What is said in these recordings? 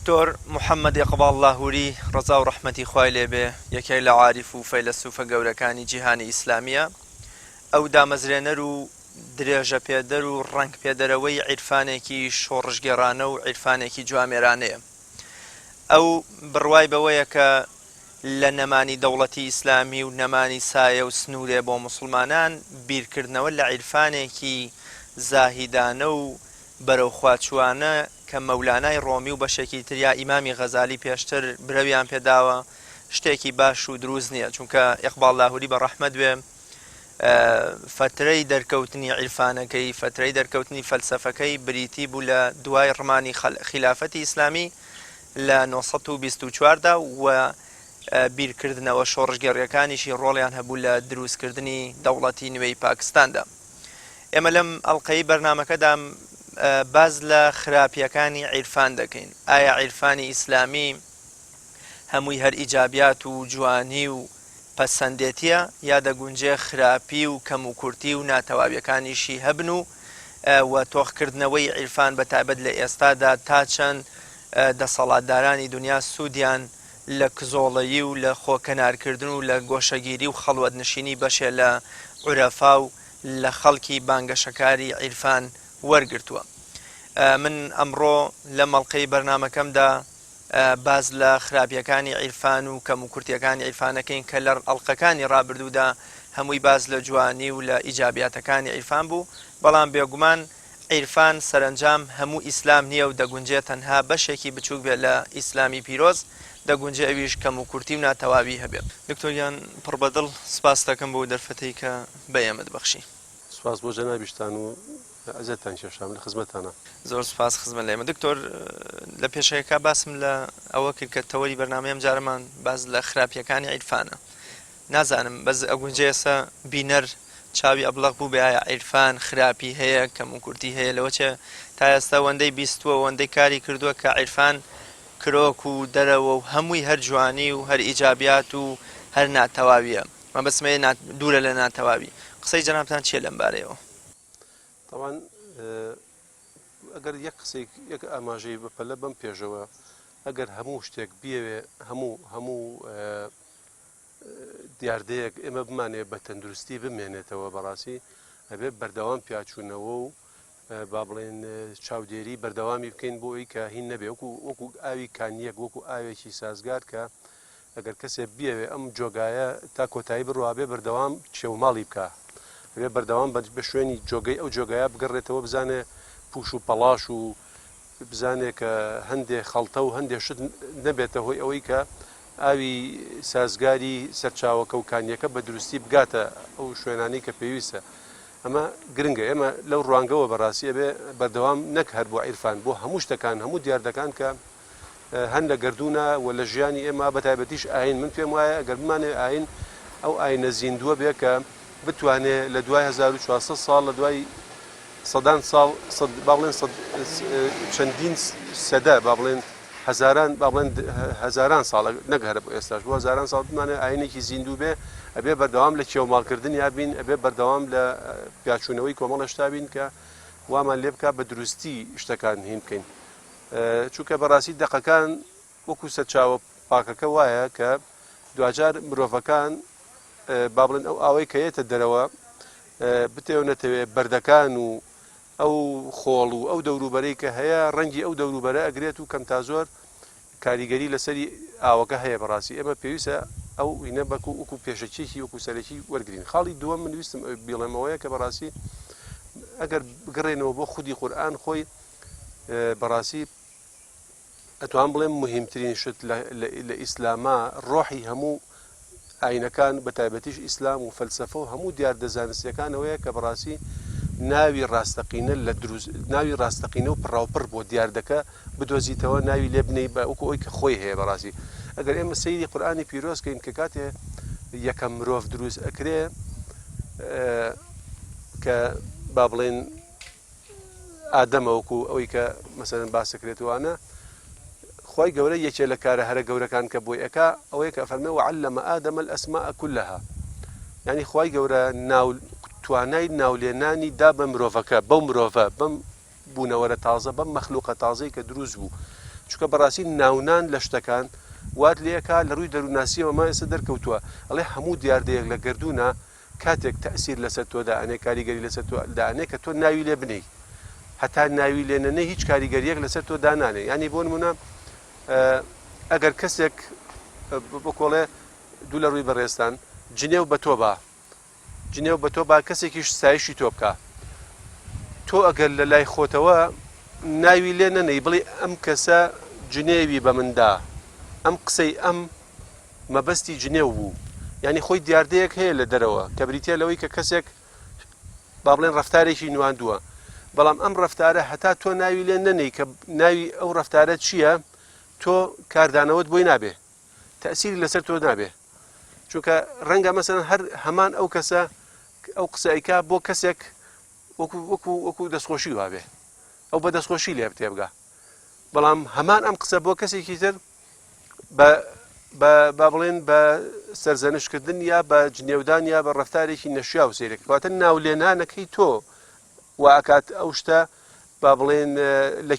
دکتۆر محەممەد ئیقباڵ لاهوری ڕەزا و ڕەحمەتی خوای لێ بێ یەکێک لە عاریف و فەیلەسوفە گەورەکانی جیهانی ئیسلامییە. ئەو دامەزرێنەر و درێژەپێدەر و ڕەنگپێدەرەوەی عیرفانێکی شۆڕشگێڕانە و عیرفانێکی جوامێرانەیە. ئەو بڕوای بەوەیە کە لە نەمانی دەوڵەتی ئیسلامی و نەمانی سایە و سنوورێ بۆ موسڵمانان، بیرکردنەوە لە عیرفانێکی زاهیدانە و بەرەوخواچووانە کە مەولانای ڕۆمی و بەشێکی تر یا ئیمامی غەزالی پێشتر برەویان پێداوە شتێکی باش و دروست نییە چونکە ئیقباڵ لاهوری بە ڕەحمەت بێ فەترەی دەرکەوتنی عیرفانەکەی فەترەی دەرکەوتنی فەلسەفەکەی بریتی بوو لە دوای ڕمانی خیلافەتی ئیسلامی لە 924 دا و بیرکردنەوە شۆڕشگێڕیەکانیشی ڕۆڵیان هەبوو لە دروستکردنی دەوڵەتی نوێی پاکستاندا. ئێمە لەم ئەڵلقەی بەرنمەکەدا باز لە خراپیەکانی عیرفان دەکەین ئایا عیرفانی ئیسلامی هەمووی هەر ئیجابیات و جوانی و پەسەندێتیە یا دەگونجێ خراپی و کەموکورتی و ناتەواویەکانیشی هەبن و و تۆخکردنەوەی عیرفان بە تایبەت لە ئێستادا تا چەند دەسەڵاتدارانی دنیا سوودیان لە کزۆڵەیی و لە خۆ کەنارکردن و لە گۆشەگیری و خەڵوەتنشینی بەشێ لە عورەفا و لە خەڵکی بانگەشەکاری عیرفان وەرگرتووە. من ئەمڕۆ لەم ئەڵقەی بەرنامەکەمدا باس لە خراپیەکانی عیرفان و کەموکورتیەکانی عیرفان ئەکەین کە لە ئەڵقەکانی ڕابردوودا هەمووی باس لە جوانی و لە ئیجابیاتەکانی عیرفان بوو بەڵام بێگومان عیرفان سەرەنجام هەموو ئیسلام نییە و دەگونجێ تەنها بەشێکی بچووک بێت لە ئیسلامی پیرۆز، دەگونجێ ئەویش کەموکورتی و ناتەواوی هەبێ. دکتۆر گیان پڕ بە دڵ سپاست دەکەم بۆ دەرفەتەی کە بە ئێمەت بەخشی. سپاس بۆ جەنابیشتان و ئەزیەتتان کێشام، لە خزمەتتانام. زۆر سپاس خزمەت لە ئێمە. دکتۆر لە پێشەکەکە باسم لە ئەوە کرد کە تەوەری بەرنامەی ئەمجارەمان باس لە خراپییەکانی عیرفانە. نازانم بەس ئەگونجێ ئێستا بینەر چاوی ئەبڵەق بووبێ ئایا عیرفان خراپی هەیە کەموکورتی هەیە لەوە چێ تا ئێستا وەندەی بیستووە وەندەی کاری کردووە کە عیرفان کرۆک و دەرەوە و هەمووی هەر جوانی و هەر ئیجابیات و هەر ناتەواویە مەبەستم ئەوەیە دوورە لە ناتەواوی قسەی جەنابتان چییە لەم بارەیەوە؟ تەوان ئەگەر یەک قسەی یەک ئاماژەی بەپەلە بەم پێشەوە ئەگەر هەموو شتێک بیەوێ هەموو هەموو دیاردەیەک ئێمە بمانەوێت بە تەندروستی بمێنێتەوە بەڕاستی ئەبێ بەردەوام پیاچوونەوە و با بڵێن چاودێری بەردەوامی بکەین بۆ ئەوی کە هین نەبێ وەکو وەکو ئاوی کانیەک وەکو ئاوێکی سازگار کە ئەگەر کەسێ بیەوێ ئەم جۆگایە تا کۆتایی بڕوا بێ بەردەوام چێوماڵی بکە ئەبێ بەردەوام بە شوێنی جۆگەی ئەو جۆگایە بگەڕێتەوە بزانێ پوش و پەڵاش و بزانێ کە هەندێ خەڵتە و هەندێ شت نەبێتە هۆی ئەوەی کە ئاوی سازگاری سەرچاوەکە و کانیەکە بە دروستی بگاتە ئەو شوێنانەی کە پێویستە. ئەمە گرنگە. ئێمە لەو ڕوانگەوە بەڕاستی ئەبێ بەردەوام نەک هەر بۆ عیرفان، بۆ هەموو شتەکان، هەموو دیاردەکان کە هەن لە گەردوونا و لە ژیانی ئێمە، بە تایبەتیش ئایین. من پێم وایە ئەگەر بمانەوێ ئایین ئەو ئایینە زیندووە بێ کە بتوانێ لە دوای 1400 ساڵ، لە دوای سەدان ساڵ، با بڵێن چەندین سەدە، با بڵێن هەزاران، با بڵێن هەزاران ساڵ، نەک هەر بۆ ئێستاش، بۆ هەزاران ساڵ بمانەوێ ئایینێکی زیندوو بێ، ئەبێ بەردەوام لە کێوماڵکردنیا بین، ئەبێ بەردەوام لە پیاچوونەوەی کۆمەڵێ شتا بین کە وامان لێ بکا بە دروستی شتەکان هین بکەین. چونکە بەڕاستی دەقەکان وەکو سەرچاوە پاکەکە وایە کە دواجار مرۆڤەکان با بڵێن ئەو ئاوەی کە یەتە دەرەوە بتەوێ نەتەوێ بەردەکان و ئەو خۆڵ و ئەو دەوروبەرەی کە هەیە ڕەنگی ئەو دەوروبەرە ئەگرێت و کەم تا زۆر کاریگەری لەسەری ئاوەکە هەیە بەڕاستی ئێمە پێویستە ئەو هینە بەکو وەکو پێشەکیەکی وەکو سەرەکی وەرگین خاڵی دووەم من ویستم بیڵێمەوەیە کە بەڕاستی ئەگەر بگەڕێنەوە بۆ خودی قورئان خۆی بەڕاستی ئەتوان بڵێم مهمترین شت لە ئیسلاما ڕۆحی هەموو ئاینەکان بە تایبەتیش ئیسلام و فەلسفە و هەموو دیاردە زانستیەکانەوەیە کە بەڕاستی ناوی ڕاستەقینە لە دروست ناوی ڕاستەقینە و پڕاوپڕ بۆ دیاردەکە بدۆزیتەوە ناوی لێ بنەی بە وەکو ئەوی کە خۆی هەیە بەڕاستی ئەگەر ئێمە سەیری قورئانی پیرۆز کەین کە کاتێ یەکەم مرۆڤ دروست ئەکرێ کە با بڵێن ئادەمە وەکو ئەوەی کە مەسەلەن باس دەکرێت وانە خوای گەورە یەکێ لە کارە هەرە گەورەکان کە بۆی ئەکا ئەوەیە کە ئەفەرمێ وعلم آدم الاسماء كلها یعنی خوای گەورە ناو توانای ناولێنانی دا بە مرۆڤەکە بەو مرۆڤە بەم بوونەوەرە تازە بەم مەخلوقە تازەی کە دروست بوو. چونکە بەڕاستی ناونان لە شتەکان وات لێکا لە ڕووی دەروونناسیەوە ئەمە ئێستا دەرکەوتووە ئەڵێ هەموو دیاردەیەک لە گەردوونە کاتێک تەئسیر لەسەر تۆ دائەنێ کاریگەری لەسەر تۆ دائەنێ کە تۆ ناوی لێ بنێی هەتا ناوی لێ نەنێ هیچ کاریگەریەک لەسەر تۆ دانانێ یانی بۆ نمونە ئەگەر کەسێک بکۆڵێ دوو لە ڕووی بەڕێزتان جنێو بە تۆ با جنێو بە تۆ با کەسێکیش ستایشی تۆ بکا تۆ ئەگەر لە لای خۆتەوە ناوی لێ نەنێی بڵێ ئەم کەسە جنێوی بە من دا ئەم قسەی ئەم مەبەستی جنێو بوو یانی خۆی دیاردەیەک هەیە لە دەرەوە کە بریتە لەوەی کە کەسێک با بڵێن ڕەفتارێکی نواندووە بەڵام ئەم ڕەفتارە هەتا تۆ ناوی لێ نەنێی کە ناوی ئەو ڕەفتارە چییە تۆ کاردانەوەت بۆی نابێ تەئسیری لەسەر تۆ نابێ چونکە ڕەنگە مەسەن هەر هەمان ئەو کەسە ئەو قسە ئەیکا بۆ کەسێک وەکو وەکو وەکو دەستخۆشی وابێ ئەو بە دەستخۆشی لێ تێبگا بەڵام هەمان ئەم قسە بۆ کەسێکی تر بە با بڵێن بە سەرزەنشکردن یا بە جنێودان یا بە ڕفتارێکی نەشیا و سیرێک واتە ناولێنانەکەی تۆ وا ئەکات ئەو شتە با بڵێن لە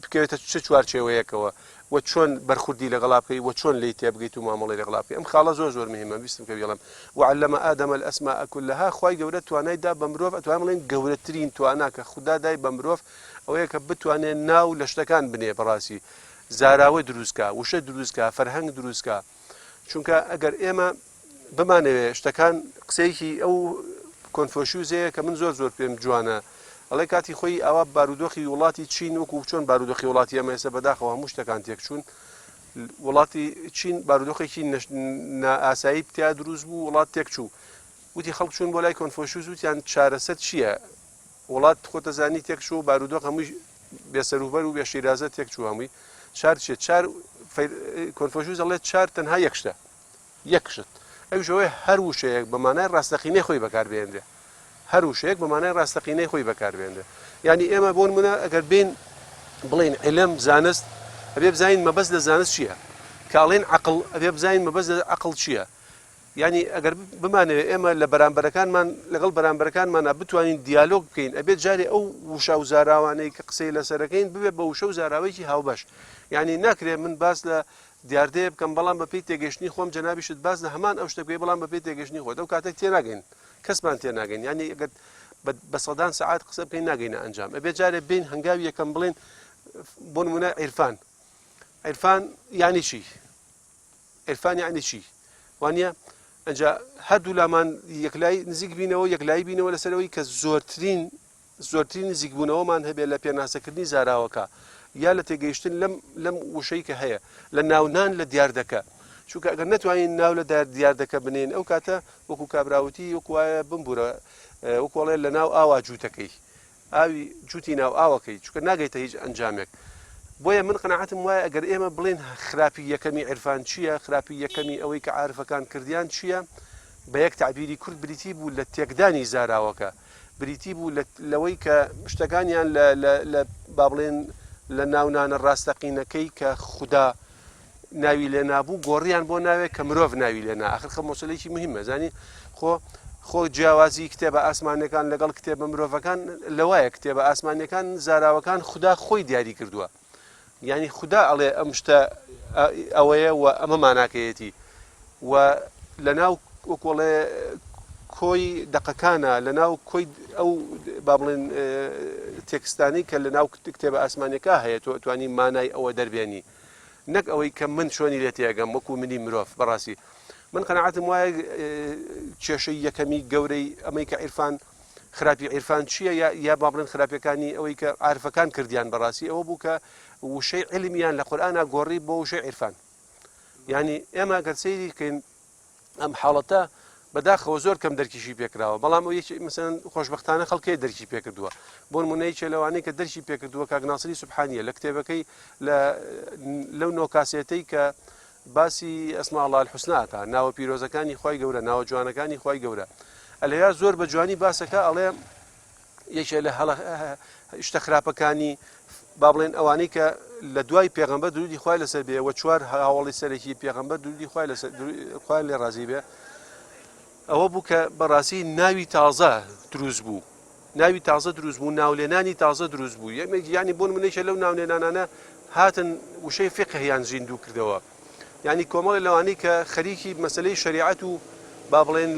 بکەوێتە چ چوارچێوەیەکەوە و چۆن بەرخوردی لەگەڵا بکەی و چۆن لێی تێبگەیت و مامەڵەی لەگەڵا بکەی ئەم خاڵە زۆر زۆر مهمە ویستم کە بیڵێم وعلم آدم الأسماء كلها خوای گەورە توانای دا بە مرۆڤ ئەتوانم بڵێن گەورەترین توانا کە خودا دای بە مرۆڤ ئەوەیە کە بتوانێت ناو لە شتەکان بنێ بەڕاستی زاراوە دروستکا وشە دروستکا فەرهەنگ دروستکا چونکە ئەگەر ئێمە بمانەوێ شتەکان قسەیەکی ئەو کۆنفۆشیوزەیە کە من زۆر زۆر پێم جوانە ئەڵێ کاتی خۆی ئاوا بارودۆخی وڵاتی چین وەکو چۆن بارودۆخی وڵاتی ئەمە ئێستا بەداخەوە هەموو شتەکان تێکچوون وڵاتی چین بارودۆخێکی نائاسایی تیا دروست بوو وڵات تێکچوو وتی خەڵک چوون بۆ لای کۆنفۆشیوس وتیان چارەسەر چییە وڵات خۆتەزانی تێکچوو و بارودۆخ هەمووی بێسەروبەر و بێ شیرازە تێکچوو هەمووی چار چیە چار کۆنفۆشیوس دەڵێت چار تەنها یەک شتە یەک شت ئەویش ئەوەیە هەر وشەیەک بە مانای ڕاستەقینەی خۆی بەکاربهێنرێ هەر وشەیەک بە مانای ڕاستەقینەی خۆی بەکاربێنرێ یعنی ئێمە بۆ نمونە ئەگەر بین بڵین علم زانست ئەبێ بزانین مەبەست لە زانست چییە کاڵێن عقل ئەبێ بزانین مەبەست لە عقل چییە یانی ئەگەر بمانەوێت ئێمە لە بەرامبەرەکانمان لەگەڵ بەرامبەرەکانمانا بتوانین دیالۆگ بکەین ئەبێت جارێ ئەو وشە و زاراوانەی کە قسەی لەسەرەکەین ببێت بە وشە و زاراوەیەکی هاوبەش یانی ناکرێت من باس لە دیاردەیە بکەم بەڵام بەپێی تێگەشتنی خۆم جەنابیشت باس لە هەمان ئەو شتە بکەی بەڵام بەپێی تێگەشتنی خۆت ئەو کاتێک تێناگەین کەسمان تێناگەین یانی ئەگەر بە سەدان سەعات قسە بکەین ناگەینە ئەنجام ئەبێت جارێ بین هەنگاوی یەکەم بڵێن بۆ نمونە عیرفان عیرفان یانی چی عیرفان یەعنی چی؟ وانیە؟ ئەنجا هەردوو لامان یەکلای نزیک بینەوە یەکلایی بینەوە لەسەرەوەی کە زۆرترین زۆرترین نزیکبوونەوەمان هەبێت لە پێناسەکردنی زاراوەکە یا لە تێگەیشتن لەم لەم وشەی کە هەیە لە ناونان لە دیاردەکە چونکە ئەگەر نەتوانین ناو لە دیاردەکە بنین ئەو کاتە وەکو کابراوتی وەکوایە بمبوورە وەکۆڵێ لە ناو ئاوا جووتەکەی ئاوی جووتی ناو ئاوەکەی چونکە ناگەیتە هیچ ئەنجامێک بۆیە من قەناعەتم وایە ئەگەر ئێمە بڵێن خراپی یەکەمی عیرفان چییە خراپی یەکەمی ئەوەی کە عارفەکان کردیان چییە بە یەک تەعبیری کورت بریتی بوو لە تێکدانی زاراوەکە بریتی بوو لەوەی کە شتەکانیان لە لە با بڵێن لە ناونانە ڕاستەقینەکەی کە خودا ناوی لێ نابوو گۆڕیان بۆ ناوێک کە مرۆڤ ناوی لێ نا ئاخر خە مەسەلەیەکی مهمە زانی خۆ خۆ جیاوازی کتێبە ئاسمانەکان لەگەڵ کتێبە مرۆڤەکان لەوایە کتێبە ئاسمانەکان زاراوەکان خودا خۆی دیاری کردووە یعنی خودا ئەڵێ ئەم شتە ئەوەیە و ئەمە ماناکەیەتی و لەناو وەکۆڵێ کۆی دەقەکانە لەناو کۆی ئەو با بڵێن تێکستانی کە لەناو کتێبە ئاسمانەکە هەیە تۆ توانی مانای ئەوە دەربێنی نەک ئەوەی کە من چۆنی لێ تێگەم وەکو منی مرۆڤ بەڕاستی من قەناعەتم وایە کێشەی یەکەمی گەورەی ئەمەی کە عیرفان خراپی عیرفان چییە یا یا با بڵێن خراپەکانی ئەوەی کە عارفەکان کردیان بەڕاستی ئەوە بوو کە وشەی علمیان لە قورئانا گۆڕی بۆ وشەی عیرفان یعنی ئێمە گەر سەیری بکەین ئەم حاڵەتە بەداخەوە زۆر کەم دەرکیشی پێکراوە بەڵام ئەو یەکی مەسەن خۆشببختانە خەڵکێ دەرکی پێکردووە بۆ نمونە یەکێ لەوانەی کە دەرکی پێکردووە کاک ناسری سوبحانیە لە کتێبەکەی لە لەو نۆکاسێتەی کە باسی ئەسما الله الحسنى ئەکا ناوە پیرۆزەکانی خوای گەورە ناوە جوانەکانی خوای گەورە ئەلەیا زۆر بە جوانی باسەکە ئەڵێ یەکێ لە هەڵە شتە خراپەکانی با بڵێن ئەوانەی کە لە دوای پێغەمبەر درودی خوای لەسەر بێ و چوار هاوڵی سەرەکی پێغەمبەر درودی خوای لەسەر خوای لێ ڕازی بێ ئەوە بوو کە بەڕاستی ناوی تازە دروست بوو ناوی تازە دروست بوو ناولێنانی تازە دروست بوو یەمێک ینی بۆن منێکە لەو ناولێنانانە هاتن وشەی فیقهیان زیندوو کردەوە یانی کۆمەڵێ لەوانەی کە خەریکی مەسەلەی شەریعەت و با بڵێن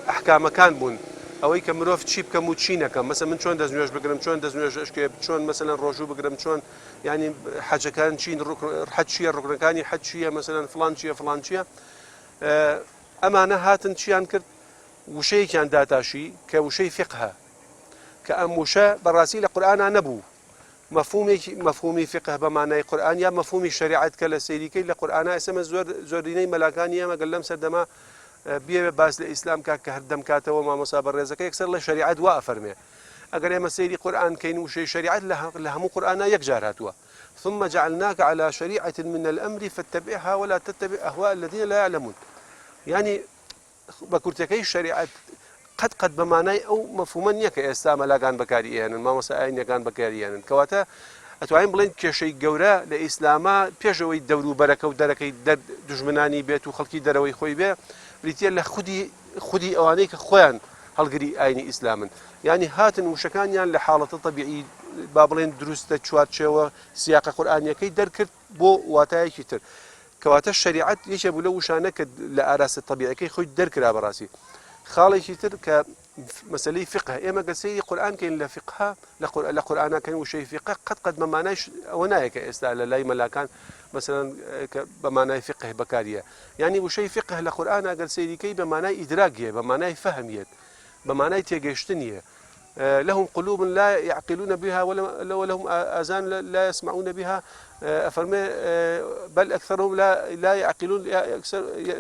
ئەحکامەکان بوون ئەوەی کە مرۆڤ چی بکەم و چی نەکەم مەسە من چۆن دەست نوێژ بگرم چۆن دەست نوێژ ئەشکێ چۆن مەسەلەن ڕۆژوو بگرم چۆن ینی حەجەکان چین حەج چییە ڕوکنەکانی حەج چییە مەسەلەن فڵان چییە فڵان چییە ئەمانە هاتن چیان کرد وشەیەکیان داتاشی کە وشەی فقهە کە ئەم وشە بەڕاستی لە قورئانا نەبوو مەفهومێکی مەفهومی فقه بە مانای قورئان یا مەفهومی شەریعەت کە لە سەیریکەی لە قورئانا ئێستا من زۆر زۆرینەی مەلاکانی ئێمە گەل لەم سەردەمە بیەوێ باس لە ئیسلام کا کە هەردەم کاتەوە مامۆسا بەڕێزەکە یەکسەر ڵێ شەریعەت وا ئەفەرمێ ئەگەر ئێمە سەیری قورئان کەین وشەی شەریعەت لە هەموو قورئانا یەک جار هاتووە ثم جعلناك على شريعة من الأمر فاتبعها ولا تتبع أهواء الذين لا يعلمون يعني بە کورتەکەی شەریعەت قەت قەت بە مانای ئەو مەفهومە نییە کە ئێستا مەلاکان بەکاری ئێنن، مامۆستا ئاینیەکان بەکاری ئێنن. کەواتە ئەتوانین بڵێین کێشەی گەورە لە ئیسلاما پێش ئەوەی دەوروبەرەکە و دەرەکەی دەر دوژمنانی بێت و خەڵکی دەرەوەی خۆی بێ، بریتییە لە خودی خودی ئەوانەی کە خۆیان هەڵگری ئاینی ئیسلامن. یانی هاتن وشەکانیان لە حاڵەتە تەبیعی با بڵێین دروستە چوارچێوە سیاقە قورئانیەکەی دەرکرد بۆ واتایەکی تر. کەواتە شەریعەت یەکێ بوو لەو وشانە کە لە ئاراستە تەبیعەکەی خۆی دەرکرا بەڕاستی. خاڵێکی تر کە مەسەلەی فقه ئێمە گەر سەیری قورئان کەین لە فقه لە قورئانا کەین وشەی فقه قەت قەت بە مانای ئەوە نایە کە ئێستا لە لای مەلاکان مەسەلەن کە بە مانای فقه بەکاریە یعنی وشەی فقه لە قورئانا گەر سەیری کەی بە مانای ئیدراک یە بە مانای فەهم یەت بە مانای تێگەیشتن یە لهم قلوب لا يعقلون بها ولهم آذان لا يسمعون بها ئەفەرمێ بل أكثرهم لا لا يعقلون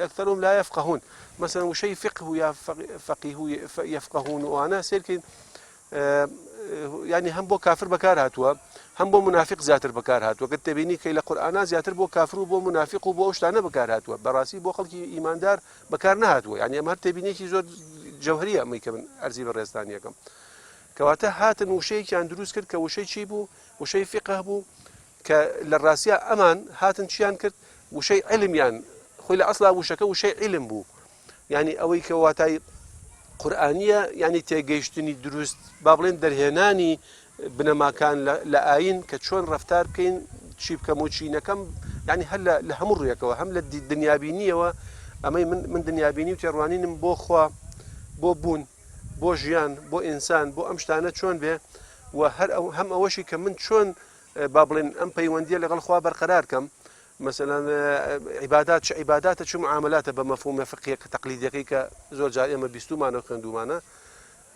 أكثرهم لا يفقهون مثلا وشەی فقه یا فقيه يفقهون وانە سێرکەین ینی هەم بۆ کافر بەکار هاتووە هەم بۆ منافق زیاتر بەکار هاتووە کە تێبینی کەی لە قورئانا زیاتر بۆ کافر و بۆ منافق و بۆ ئەو شتانە بەکار هاتووە بەڕاستی بۆ خەڵکی ئیماندار بەکار نەهاتووە یعنی ئەمە هەر تێبینێکی زۆر جەوهریە ئەمەی کە من ئەرزی بەڕێزتان یەکەم کەواتە هاتن وشەیەکیان دروست کرد کە وشەی چی بوو وشەی فقه بوو کە لە ڕاستیا ئەمان هاتن چیان کرد وشەی علمیان خۆی لە ئەسلا وشەکە وشەی علم بوو یعنی ئەوەی کە واتای قورئانیە یعنی تێگەیشتنی دروست با بڵێن دەرهێنانی بنەماکان لە ئاین کە چۆن ڕفتار بکەین چی بکەم و چی نەکەم یعنی هەر لە هەموو ڕوویەکەوە هەم لە دنیابینیەوە ئەمەی من من دنیابینی و تێڕوانینم بۆ خوا بۆ بوون بۆ ژیان بۆ ئینسان بۆ ئەم شتانە چۆن بێ و هەر ئەو هەم ئەوەشی کە من چۆن با بڵێن ئەم پەیوەندیە لەگەڵ خوا بەرقەرار کەم مەسەلەن عیبادات چ عیباداتە چ معاملاتە بە مەفهومە فقهیەکە تەقلیدیەکەی کە زۆر جار ئێمە بیستومانە و خوێندومانە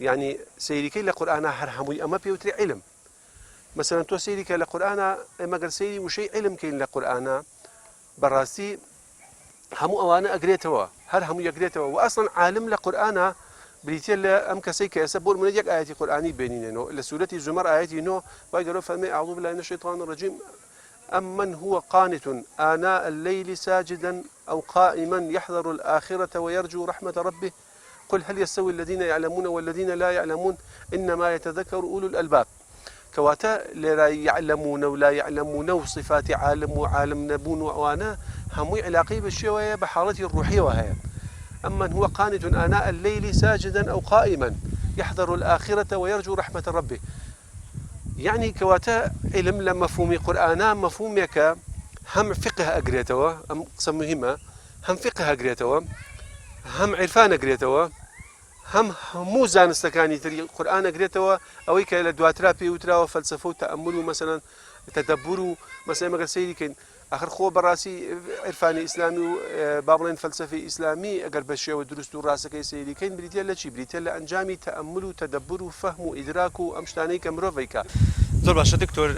یعنی سەیریکەی لە قورئانا هەر هەمووی ئەمە پێوتری علم مەسەلەن تۆ سەیری کە لە قورئانا ئێمە گەر سەیری وشەی علم کەین لە قورئانا بەڕاستی هەموو ئەوانە ئەگرێتەوە هەر هەموو یەگرێتەوە و ئەسڵەن عالم لە قورئانا بریتە لە ئەم کەسەی کە ئێستا بۆ نمونە یەک ئاەتی قورئانی بێنینەوە لە سورەتی زومەر ئاەتی نۆ وای گەورە فەرمی اعوذ بالله من الشیطان الرجیم أمن هو قانت آناء الليل ساجدا أو قائما يحذر الآخرة ويرجو رحمة ربه قل هل يستوي الذين يعلمون والذين لا يعلمون إنما يتذكر أولو الألباب کەواتە لێرە یعلمون و لا یعلمون و صفاتی عالم و عالم نەبوون و ئەوانە هەمووی علاقەی بە چیەوە هەیە بە حاڵەتی ڕوحیەوە هەیە أمن هو قانت آناء الليل ساجدا أو قائما يحذر الآخرة ويرجو رحمة ربه یەعنی کەواتە عیلم لە مەفهومی قورئانا مەفهومێکە هەم فقه ئەگرێتەوە ئەم قسە مهمە هەم فقه ئەگرێتەوە هەم عیرفان ئەگرێتەوە هەم هەموو زانستەکانی تری قورئان ئەگرێتەوە ئەوەی کە لە دواترا پێی وتراوە فەلسەفە و تەئەمول و مەسەلەن تەدەبور و مەسەلەن مەگەر سەیری کەین ئاخر خۆ بەڕاستی عیرفانی ئیسلامی و با بڵێن فەلسەفەی ئیسلامی ئەگەر بە شێوە دروست و ڕاستەکەی سەیری کەین بریتیە لە چی بریتیە لە ئەنجامی تەئەمول و تەدەبور و فەهم و ئیدراک و ئەم شتانەی کە مرۆڤ ئەیکا. زۆر باشە دکتۆر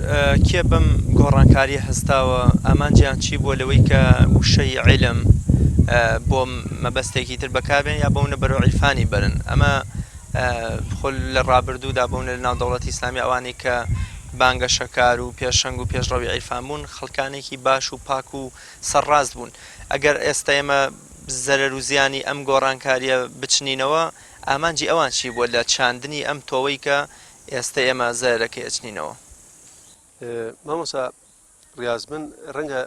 کێ بەم گۆڕانکاریە هەستاوە ئامانجیان چی بووە لەوەی کە وشەی عیلم بۆ مەبەستێکی تر بەکاربێن یا بەونە بەرەو عیرفانی بەرن ئەمە خۆ لە ڕابردوودا بەونە لە ناو دەوڵەتی ئیسلامی ئەوانەی کە بانگەشەکار و پێشەنگ و پێشڕەوی عیرفان بوون، خەڵکانێکی باش و پاک و سەرڕاست بوون. ئەگەر ئێستا ئێمە زەرەر و زیانی ئەم گۆڕانکارییە بچنینەوە، ئامانجی ئەوان چی بووە لە چاندنی ئەم تۆوەی کە ئێستە ئێمە زەرەرەکەی ئەچنینەوە؟ مامۆستا ڕیاز من ڕەنگە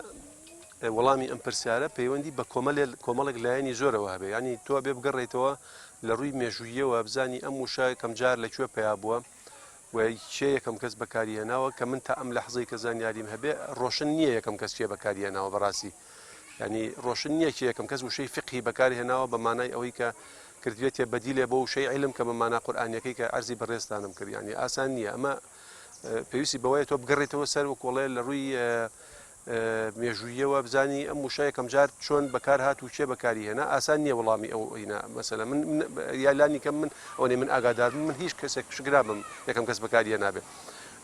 وەڵامی ئەم پرسیارە پەیوەندی بە کۆمەلێ کۆمەڵێک لایەنی زۆرەوە هەبێ یانی تۆ ئەبێ بگەڕێیتەوە لە ڕووی مێژووییەوە بزانی ئەم وشە کەم جار لە کوێ پەیا بووە؟ و کێ یەکەم کەس بەکاری هێناوە کە من تا ئەم لەحزەی کە زانیاریم هەبێ ڕۆشن نییە یەکەم کەس کێ بەکاری هێناوە بەڕاستی یعنی ڕۆشن نییە کێ یەکەم کەس وشەی فقهی بەکار هێناوە بە مانای ئەوەی کە کردوێتێ بەدیلێ بۆ وشەی علم کە بە مانا قورئانیەکەی کە عەرزی بەڕێزتانم کرد یعنی ئاسان نییە ئەمە پێویستی بەوەیە تۆ بگەڕێتەوە سەر وکۆڵێ لە ڕووی مێژووییەوە بزانی ئەم وشە یەکەم جار چۆن بەکار هات و کێ بەکاری هێنا ئاسان نییە وەڵامی ئەو هینا مەسەلە من یا لانی کەم من ئەوەنەی من ئاگادار بم من هیچ کەسێک شگرابم یەکەم کەس بەکاری هێنابێ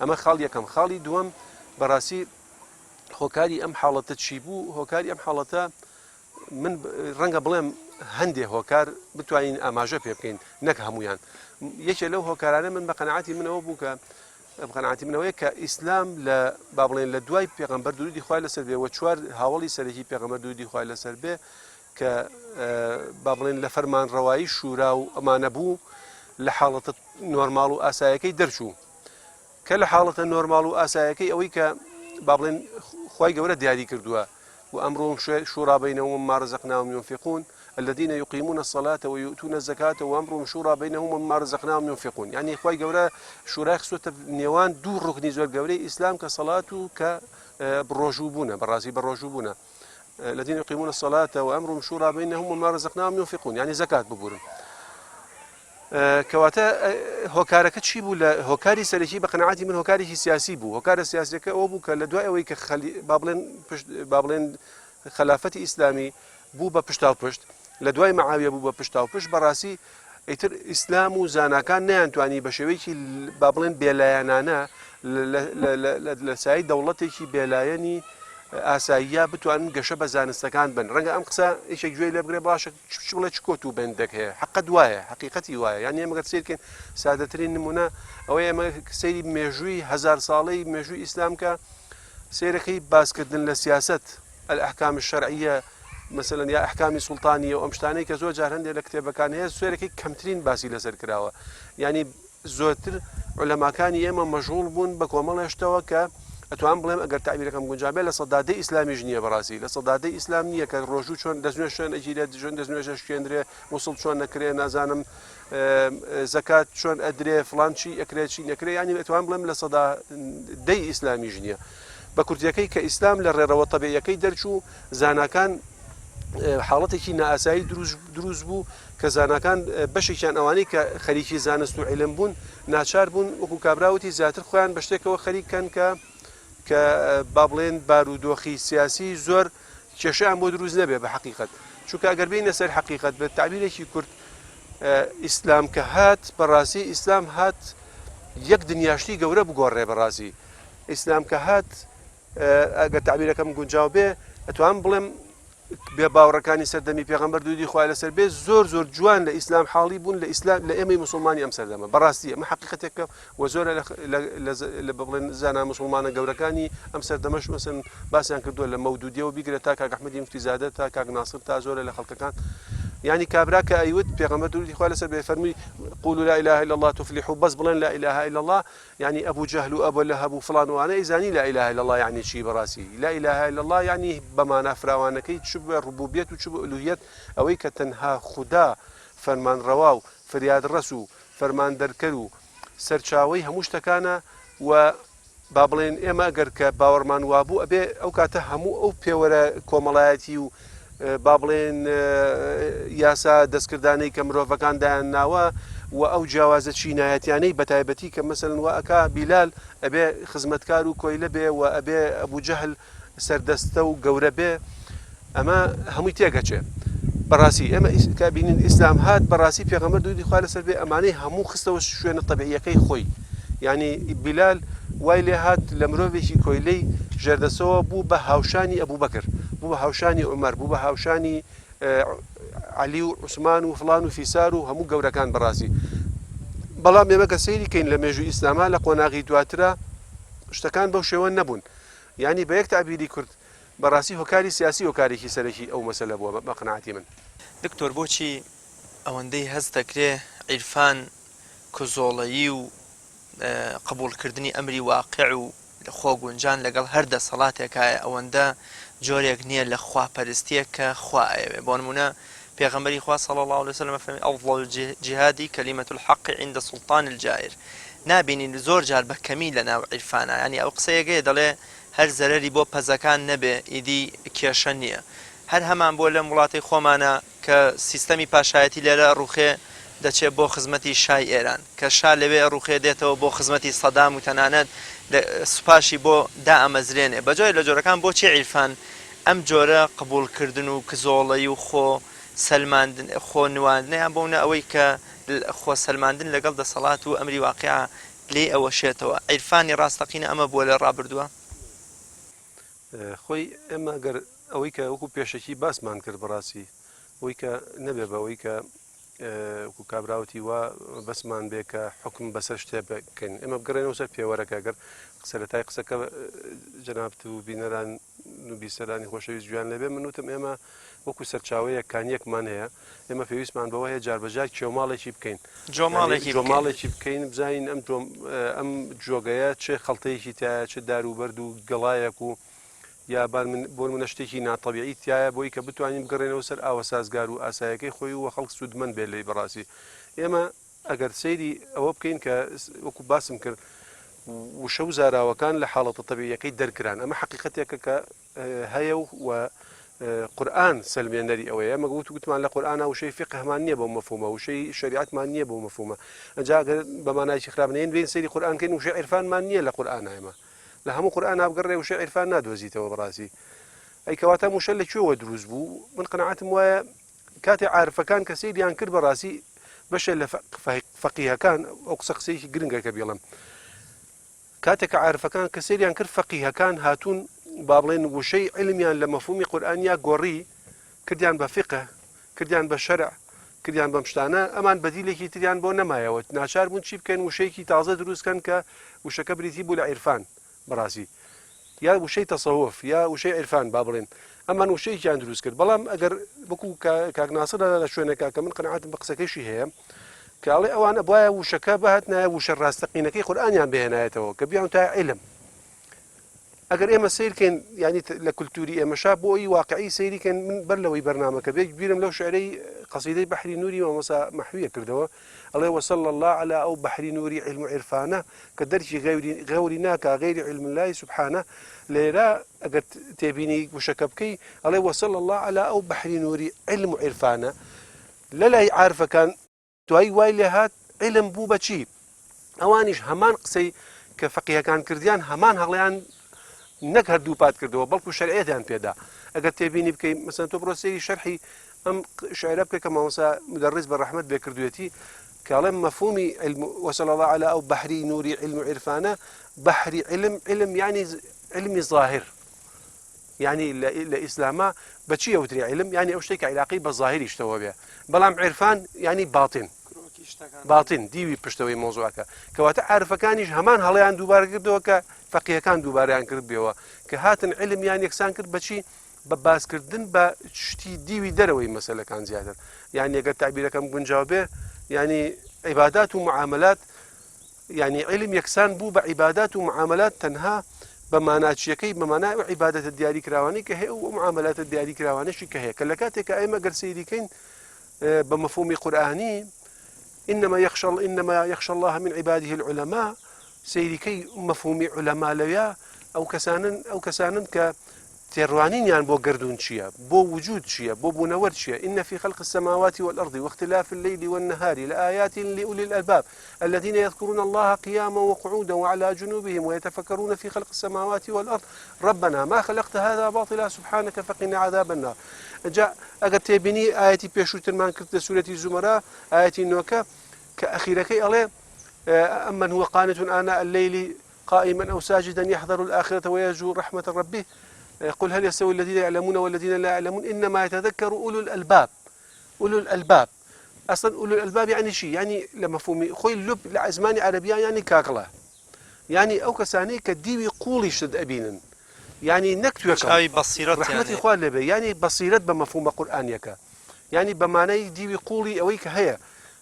ئەمە خاڵ یەکەم خاڵی دووەم بەڕاستی هۆکاری ئەم حاڵەتە چی بوو هۆکاری ئەم حاڵەتە من ڕەنگە بڵێم هەندێ هۆکار بتوانین ئاماژە پێ بکەین نەک هەمویان یەکێ لەو هۆکارانە من بە قەنەعاتی منەوە بوو کە قەناعەتی من ئەوەیە کە ئیسلام لە با بڵێن لە دوای پێغەمبەر درودی خوای لەسەر بێ و چوار هاوڵی سەرەکی پێغەمبەر درودی خوای لەسەر بێ کە با بڵێن لە فەرمانڕەوایی شورا و ئەمانە بوو لە حاڵەتە نۆرماڵ و ئاسایەکەی دەرچوو کە لە حاڵەتە نۆرماڵ و ئاسایەکەی ئەوەی کە با بڵێن خوای گەورە دیاری کردووە وأمرهم شورى بينهم مما رزقناهم ينفقون الذين يقيمون الصلاة ويؤتون الزكاة وأمرهم شورى بينهم ومما رزقناهم ينفقون یعنی خوای گەورە شورای خستۆتە نێوان دوو ڕوکنی زۆر گەورەی ئیسلام کە سەڵات و کە بڕۆژوو بوونە بەڕازی بەڕۆژوو بوونە الذين يقيمون الصلاة وأمرهم شورى بينهم ومما رزقناهم ينفقون یعنی زەکات ببورن کەواتە هۆکارەکە چی بوو لە هۆکاری سەرەکی بە قەناعەتی من هۆکارێکی سیاسی بوو هۆکارە سیاسەکە ئەوە بوو کە لە دوای ئەوەی کە خەلی با بڵێن پشت با بڵێن خەلافەتی ئیسلامی بوو بە پشتا و پشت لە دوای مەعاویە بوو بە پشتا و پشت بەڕاستی ئیتر ئیسلام و زاناکان نەیانتوانی بە شێوەیەکی با بڵێن بێلایەنانە لە سای دەوڵەتێکی بێلایەنی ئاساییە بتوانن گەشە بە زانستەکان بن ڕەنگە ئەم قسە یەکێک گوێی لێ بگرێ باشە چ بڵێ چ کۆت و بەندێک هەیە حقت وایە حقیقەتی وایە یان ئێمە گەر سەیرکەین سادەترین نمونە ئەوەی ئێمە سەیری مێژووی هەزار ساڵەی مێژووی ئیسلام کە سەیرەکەی باسکردن لە سیاست الأحکام الشرعیە مثلا یا ئەحکامی سوڵتانیە و ئەم شتانەی کە زۆر جار هەندێک لە کتێبەکان هەیە سوێرەکەی کەمترین باسی لەسەر کراوە یعنی زۆرتر عولەماکانی ئێمە مەشغوڵ بوون بە کۆمەڵێ شتەوە کە ئەتوانم بڵێم ئەگەر تەعبیرەکەم گونجا بێ 10% ئیسلامیش نییە بەڕاستی 10% ئیسلام نییە کە ڕۆژوو چۆن دەستنوێژ چۆن ئەگیرێت چۆن دەستنوێژ ئەشکێنرێ غوسڵ چۆن نەکرێ نازانم زەکات چۆن ئەدرێ فڵان چی ئەکرێ چی نەکرێ یانی ئەتوانم بڵێم 10% ئیسلامیش نییە بە کورتیەکەی کە ئیسلام لە ڕێڕەوە تەبیعیەکەی دەرچوو زاناکان حاڵەتێکی نائاسایی دروست بوو کە زاناکان بەشێکیان ئەوانەی کە خەریکی زانست و عیلم بوون ناچار بوون وەکو کابرا وتی زیاتر خۆیان بە شتێکەوە خەریک کەن کە کە با بڵێن بارودۆخی سیاسی زۆر کێشەیان بۆ دروست نەبێ بە حەقیقەت چونکە ئەگەر بینە سەر حەقیقەت بە تعبیرێکی کورت ئیسلام کە هات بەڕاستی ئیسلام هات یەک دنیاشتی گەورە بگۆڕێ بەڕاستی ئیسلام کە هات ئەگەر تەعبیرەکەم گونجاو بێ ئەتوانم بڵێم بێ باوەڕەکانی سەردەمی پێغەمبەر درودی خوای لەسەر بێ زۆر زۆر جوان لە ئیسلام حاڵی بوون لە ئیسلام لە ئێمەی مسلمانی ئەم سەردەمە بەڕاستی ئەمە حقیقەتێکە و زۆرە لە بڵێن زانا مسلمانە گەورەکانی ئەم سەردەمەش مەسن باسیان کردووە لە مەودودیەوە بیگرە تا کاک ئەحمەدی مفتیزادە تا کاک ناسر تا زۆرە لە خەڵکەکان یعنی کابرا کە ئەیوت پێغەمبەر درودی خوای لەسەر بێ فەرمووی قولوا لا اله الا الله تفلحوا بەس بڵێن لا اله الا الله یانی ئەبو جەهل و ئەبو لەهەب و فڵان و ئەوانە ئەیزانی لا الە الا اللە یانی چی بەڕاستی لا الە الا اللە یانی بە مانا فراوانەکەی چ بە ڕبوبیەت و چ بە ئولوهیەت ئەوەی کە تەنها خودا فەرمانڕەوا و فریادڕەس و فەرماندەرکەر و سەرچاوەی هەموو شتەکانە و با بڵێن ئێمە ئەگەر کە باوەڕمان وابوو ئەبێ ئەو کاتە هەموو ئەو پێوەرە کۆمەڵایەتی و با بڵێن یاسا دەستکردانەی کە مرۆڤەکان دایان ناوە و ئەو جیاوازە چینایەتیانەی بەتایبەتی کە مەسەلەن وا ئەکا بیلال ئەبێ خزمەتکار و کۆیلە بێ و ئەبێ ئەبوو جەهل سەردەستە و گەورە بێ ئەمە هەمووی تێگەچێ بەڕاستی ئێمە کە بینین ئیسلام هات بەڕاستی پێغەمبەر درودی خوا لەسەر بێ ئەمانەی هەموو خستەوە شوێنە تەبیعیەکەی خۆی یعنی بیلال وای لێ هات لە مرۆڤێکی کۆیلەی ژێردەسەوە بوو بە هاوشانی ئەبوبەکر، بوو بە هاوشانی عومەر، بوو بە هاوشانی عەلی و عوسمان و فڵان و فیسار و هەموو گەورەکان بەڕاستی. بەڵام ئێمە کە سەیری کەین لە مێژووی ئیسلاما لە قۆناغی دواترا شتەکان بەو شێوە نەبوون. یانی بە یەک تەعبیری کورت بەڕاستی هۆکاری سیاسی هۆکارێکی سەرەکی ئەو مەسەلە بووە بە قەناعەتی من. دکتۆر بۆچی ئەوەندەی هەست دەکرێ عیرفان کزۆڵەیی و قبوڵکردنی ئەمری واقع و خۆگونجان لەگەڵ هەر دەسەڵاتێکایە ئەوەندە جۆرێک نییە لە خواپەرستیەک کە خوا ئەیەوێ بۆ نمونە پێغەمبەری خوا صلی اللە علیه وسلم فەرمی افضل الجهاد کلمة الحق عند سلطان الجائر. نابینین زۆر جار بە کەمی لە ناو عیرفانا یانی ئەو قسەیەگەیە دەڵێ هەر زەرەری بۆ پەزەکان نەبێ ئیدی کێشە نییە هەر هەمان بووە لەم وڵاتەی خۆمانا کە سیستەمی پاشایەتی لێرە ئەڕوخێ دەچێ بۆ خزمەتی شای ئێران کە شا لەوێ ئەڕوخێ دێتەوە بۆ خزمەتی سەدام و تەنانەت سوپاشی بۆ دائەمەزرێنێ بە جۆرێ لە جۆرەکان بۆچی عیرفان ئەم جۆرە قبوڵ کردن و کزۆڵەی و خۆ سەلماندن خۆ نواندنە یان بۆ نە ئەوەی کە خۆ سەلماندن لەگەڵ دەسەڵات و ئەمری واقیع لێی ئەوەشێتەوە عیرفانی ڕاستەقینە ئەمە بووە لە ڕابردووە؟ خۆی ئێمە گەر ئەوەی کە وەکو پێشەکی باسمان کرد بەڕاستی ئەوەی کە نەبێ بە ئەوەی کە وەکو کابراوتی وا بەسمان بێ کە حکم بەسەر شتێ بکەین ئێمە بگەڕێنەوە سەر پێوەرەکە گەر سەرەتای قسەکە جەنابت و بینەران و بیسەرانی خۆشەویست گوێیان لێبێ من وتم ئێمە وەکو سەرچاوەیەک کانیەکمان هەیە ئێمە پێویستمان بەوە هەیە جاربەجار کێوماڵێکی بکەین جۆماڵێکی جۆماڵێکی بکەین بزانین ئەم ئەم جۆگەیە چ خەڵتەیەکی تایە چ دار و بەرد و گەڵایەک و یا بان من بۆ منە شتێکی ناتەبیعی تایە بۆی کە بتوانین بگەڕێنەوە سەر ئاوە سازگار و ئاسایەکەی خۆی و خەڵک سوودمەند بێت لێی بەڕاستی ئێمە ئەگەر سەیری ئەوە بکەین کە وەکو باسم کرد وشە و زاراوەکان لە حاڵەتە تەبیعیەکەی دەرکران ئەمە حەقیقەتێکە کە هەیە و قورآن سەلمێنەری ئەوەیە ئەمە گوت گوتمان لە قورآنا وشەی فقهمان نییە بۆ مەفهومە وشەی شەریعەتمان نییە بۆ مەفهومە ئەجا ئەگەر بە مانایەکی خراپ نەیەن بێین سەیری قورآن کەین وشەی عیرفانمان نییە لە قورآنا ئێمە لە هەموو قورآنا بگەڕێ وشەی عیرفان نادۆزیتەوە بەڕاستی ئەی کەواتە وشە لە کوێوە دروست بوو من قەناعەتم وایە کاتێ عارفەکان کە سەیریان کرد بەڕاستی بەشێ لە فەقیهەکان ئەو قسە قسەیەکی گرنگە کە بیڵم کاتێک کە عارفەکان کە سەیریان کرد فەقیهەکان هاتوون با بڵێن وشەی علمیان لە مەفهومی قورئانیا گۆڕی کردیان بە فقه کردیان بە شەرع کردیان بەم شتانە ئەمان بەدیلێکی تریان بۆ نەمایەوە ناچار بوون چی بکەن وشەیەکی تازە دروستکەن کە وشەکە بریتی بوو لە عیرفان بەڕاستی یا وشەی تەسەوف یا وشەی عیرفان با بڵێن ئەمان وشەیەکیان دروست کرد بەڵام ئەگەر وەکو کاک ناسر لە شوێنەکە کە من قەناعەتم بە قسەکەیشی هەیە کە ئەڵێ ئەوان ئەبوایە وشەکە بهاتنایە وشە ڕاستەقینەکەی قورئانیان بهێنایەتەوە کە بیان تا علم ئەگەر ئێمە سیرکەین ینی لە کولتوری ئێمەشا بۆ ئەوی واقعی سەیریکەن من بەر لەوەی بەرنمەکە بێت بیرم لەو شعرەی قەسیدەی بەحری نوری مامۆسا مەحویە کردەوە ئەڵێ وصلی اللە علی ئەو بەحری نوری علم و عرفانە کە دەرکی غەیری غەوری ناکا غەیری علم اللە سبحانە لێرە ئەگەر تێبینی وشەکە بکەی ئەڵێ وصلی اللە علی ئەو بەحری نوری علم و عرفانە لەلای عارفەکان دوایی وای لێهات علم بوو بە چی؟ ئەوانیش هەمان قسەی کە فەقیهەکان کردیان هەمان هەڵیان نەک هەر دووپات کردەوە بەڵکو شەرعیەتیان پێدا ئەگەر تێبینی بکەی مەسەن تۆ بڕۆ سەیری شەرحی ئەم شعرە بکە کە مامۆستا مدەڕیس بە ڕەحمەت بێ کردوێتی کاڵێم مەفهومی علم وصلى الله على ئەو بەحری نوری علم و عرفانە بەحری علم علم یعنی علمی ظاهر یعنی لە ئیسلاما بەچی ئەوترێ علم یعنی ئەو شتێک کە عیلاقەی بە ظاهری شتەوە بێ بەڵام عرفان یعنی باطن باطن دیوی پشتەوەی مۆزوعەکە کەواتە عارفەکانیش هەمان هەڵیان دووبارە کردەوە کە فەقیەکان دووبارەیان کردبێەوە کە هاتن علمیان یەکسان کرد بەچی بە باسکردن بە شتی دیوی دەرەوەی مەسەلەکان زیاتر یعنی ئەگەر تعبیرەکەم گونجاو بێ یعنی عیبادات و معاملات یانی عیلم یەکسان بوو بە عیبادات و معاملات تەنها بە مانا چیەکەی بە مانای ئەو عیبادەتە دیاری کراوانەی کە هەیە و ئەو معاملاتە دیاری کراوانەشی کە هەیە کە لە کاتێک کە ئێمە گەر سەیری کەین بە مەفهومی قورئانی إنما يخشى إنما يخشى الله من عباده العلماء سەیریکەی مەفهومی علەما لەویا ئەو کەسانن ئەو کەسانن کە تێڕوانینیان بۆ گەردوون چییە؟ بۆ وجود چییە؟ بۆ بوونەوەر چییە؟ إن في خلق السماوات والأرض واختلاف الليل والنهار لآيات لأولي الألباب الذين يذكرون الله قياما وقعودا وعلى جنوبهم ويتفكرون في خلق السماوات والأرض ربنا ما خلقت هذا باطلا سبحانك فقنا عذاب النار جا ئەگەر تێبینی ئایەتی پێشووترمان کرد لە سورەتی زومەرا ئایەتی نۆکە کە ئەخیرەکەی ئەڵێ أمن هو قانت آناء الليل قائما أو ساجدا يحذر الآخرة ويرجو رحمة ربه قل هل يستوي الذين يعلمون والذين لا يعلمون إنما يتذكر أولو الألباب أولو الألباب أصلا أولو الألباب يعني شي يعني لە مەفهومی خۆی لب لە زمانی عەرەبیا یعنی کاکڵە یعنی ئەو کەسانەی کە دیوی قوڵی شت ئەبینن یعنی نەک توێکڵ چاوی بەسیرەتیان ڕەحمەتی هەیە. خوا لێبێ یعنی بەسیرەت بە مەفهومە قورئانیەکە یعنی بە مانای دیوی قوڵی ئەوەی کە هەیە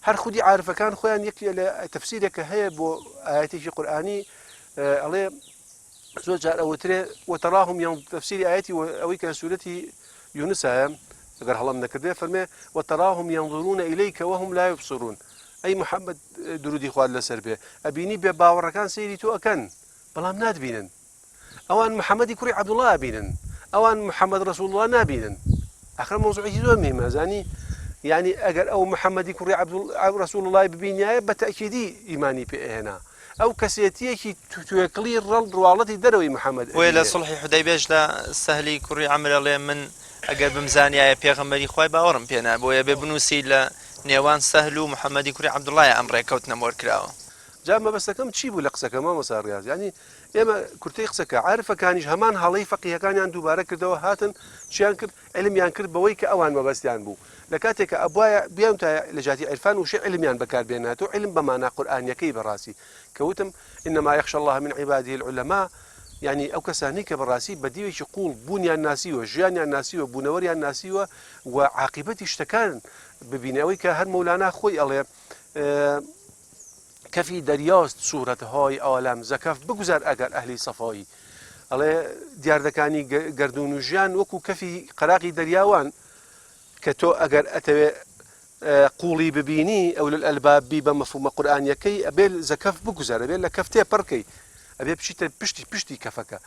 هەر خودی عارفەکان خۆیان یەک لە تەفسیرێک کە هەیە بۆ ئایەتێکی قورئانی ئەڵێ زۆر جار ئەوترێ وتراهم ین تەفسیری ئایەتی ئەوەی کە سورەتی یونس هەیە ئەگەر هەڵەم نەکردێ فەرمێ وتراهم ينظرون إليك وهم لا يبصرون. ئەی محەممەد درودی خوات لەسەر بێ ئەبینی بێ باوەڕەکان سەیری تۆ ئەکەن بەڵام ناتبینن ئەوان محەممەدی کوڕی عەبدوڵڵا ئەبینن ئەوان محەممەد ڕەسوڵڵا نابینن ئەخر مەوزوعێکی زۆر مهمە زانی یعنی ئەگەر ئەو محەممەدی کوڕی عەبدوڵ ڕەسوڵ اللهی ببینایە بە تەئکیدی ئیمانی پێ ئەهێنا ئەو کەسێتیەکی توێکڵی ڕەڵ ڕواڵەتی دەرەوەی محەممەد بۆیە لە سوڵحی حودەیبیەشدا سەهلی کوڕی عەمر ئەڵێ من ئەگەر بمزانیایە پێغەمبەری خوای باوەڕم پێ نا بۆیە بێ بنووسی لە نێوان سەهل و محەممەدی کوڕی عەبدوڵڵایە ئەم ڕێککەوتنە مۆر کراوە. جا مەبەستەکەم چی بوو لە قسەکەم مامۆستا ڕیاز یانی ئێمە کورتەی قسەکە عارفەکانیش هەمان هەڵەی فەقیهەکانیان دووبارە کردەوە هاتن چیان کرد علمیان کرد بەوەی کە ئەوان مەبەستیان بوو لە کاتێک کە ئەبوایە بیانوتایە لە جیاتی عیرفان وشەی علمیان بەکار بێناتەوە علم بە مانا قورئانیەکەی بەڕاستی کە وتم انما یخشی اللە من عباده العلماء یعنی ئەو کەسانەی کە بەڕاستی بە دیوێکی قوڵ بوونیان ناسیوە ژیانیان ناسیوە بوونەوەریان ناسیوە و عاقیبەتی شتەکان ببینێ ئەوەی کە هەر مەولانا خۆی ئەڵێ کەفی دەریاست سوورەتهای عالەم زەکەف بگوزار ئەگەر ئەهلی سەفایی ئەڵێ دیاردەکانی گەردوون و ژیان وەکو کەفی قەراغی دەریاوان کە تۆ ئەگەر ئەتەوێ قوڵی ببینی ئەول ئەلباب بی بە مەفهومە قورئانیەکەی ئەبێ زەکەف بگوزار ئەبێ لە کەف تێپەڕکەی ئەبێ بچیتە پشتی پشتی کەفەکە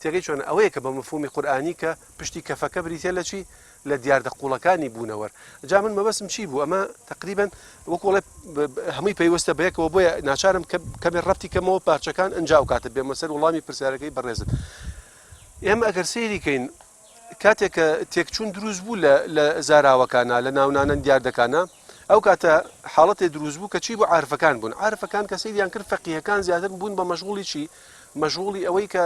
تێگەی چۆنە ئەوەیە کە بە مەفهومی قورئانی کە پشتی کەفەکە بریتە لە چی لە دیاردە قوڵەکانی بوونەوەر جا من مەبەستم چی بوو ئەمە تقریبا وەکو ئەڵێ هەمووی پەیوەستە بەیەکەوە بۆیە ناچارم کەمێ ڕەبتی کەمەوە پارچەکان ئەنجا ئەو کاتە بێمە سەر وەڵامی پرسیارەکەی بەڕێزت ئێمە ئەگەر سەیری کەین کاتێک کە تێکچوون دروست بوو لە لە زاراوەکانە لە ناونانەن دیاردەکانە ئەو کاتە حاڵەتێ دروست بوو کە چی بوو عارفەکان بوون عارفەکان کە سەیریان کرد فەقیهەکان زیاتر بوون بە مەشغوڵی چی مەشغوڵی ئەوەی کە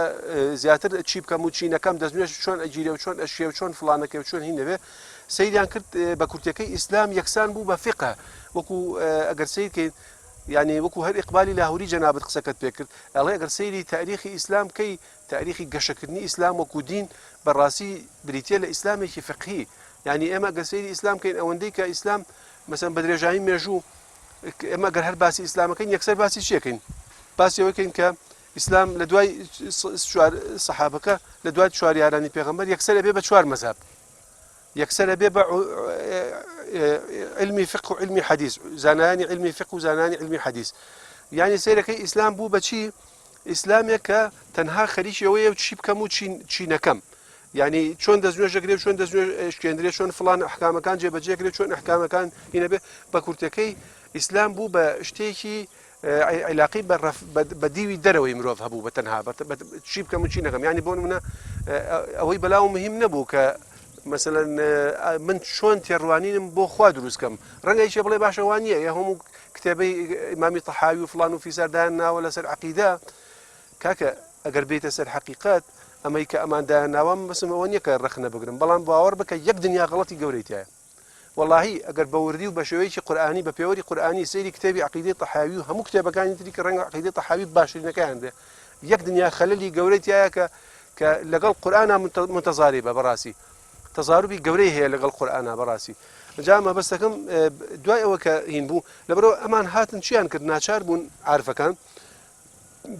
زیاتر چی بکەم و چی نەکەم دەستنوێژ چۆن ئەگیرێ و چۆن ئەشێ و چۆن فڵانەکەی و چۆن هین نەبێ سەیریان کرد بە کورتەکەی ئیسلام یەکسان بوو بە فقە وەکو ئەگەر سەیر کەین یعنی وەکو هەر ئیقبالی لاهوری جەنابت قسەکەت پێ کرد ئەڵێ ئەگەر سەیری تاریخی ئیسلام بکەی تاریخی گەشەکردنی ئیسلام وەکو دین بەڕاستی بریتە لە ئیسلامێکی فقهی یعنی ئێمە گەر سەیری ئیسلام بکەین ئەوەندەی کە ئیسلام مەسەن بە درێژایی مێژوو ئێمە گەر هەر باسی ئیسلامەکەین یەکسەر باسی چیەکەین باسی ئەوەکەین کە ئیسلام لە دوای چوار سەحابەکە لە دوای چوار یارانی پێغەمبەر یەکسەر ئەبێ بە چوار مەزهەب یەکسەر ئەبێ بە علمی فقه و علمی حەدیث زانایانی علمی فقه و زانایانی علمی حەدیث یعنی سەیرەکەی ئیسلام بوو بە چی ئیسلامێک کە تەنها خەریکی ئەوەیە چی بکەم و چی نەکەم یعنی چۆن دەستنوێژ دەکرێت چۆن دەستنوێژ شکێندرێت چۆن فلان ئەحکامەکان جێبەجێ کرێت چۆن ئەحکامەکان هینە بێ بە کورتەکەی ئیسلام بوو بە شتێکی عیلاقی بە دیوی دەرەوەی مرۆڤ هەبوو بە تەنها چی بکەم و چی نەکەم یعنی بۆ نمونە ئەوەی بەلاو مهم نەبوو کە مثلا من چۆن تێڕوانینم بۆ خوا دروستکەم ڕەنگە یەکێ بڵێ باشە وان نییە یە هەموو کتێبەی ئیمامی تەحاوی و فلان و فیسار دایان ناوە لەسەر عەقیدە کاکە ئەگەر بێتە سەر حەقیقەت ئەمەی کە ئەمان دایان ناوە مەبەستم ئەوە نییە کە ڕەخنە بگرم بەڵام باوەڕ بکە یەک دنیا غەڵەتی گەورەی تایە وەڵاهی ئەگەر بە وردی و بە شێوەیەکی قورئانی بە پێوەری قورئانی سەیری کتێبی عەقیدەی تەحاوی و هەموو کتێبەکانی تری کە ڕەنگە عەقیدەی تەحاوی باشترینەکەیان بێ یەک دنیا خەلەلی گەورەی تایە کە کە لەگەڵ قورئانا متەزاری بە بەڕاستی تەزاروبی گەورەی هەیە لەگەڵ قورئانا بەڕاستی جا مەبەستەکەم دوای ئەوە کە هین بوو لەبەرەوە ئەمان هاتن چیان کرد ناچار بوون عارفەکان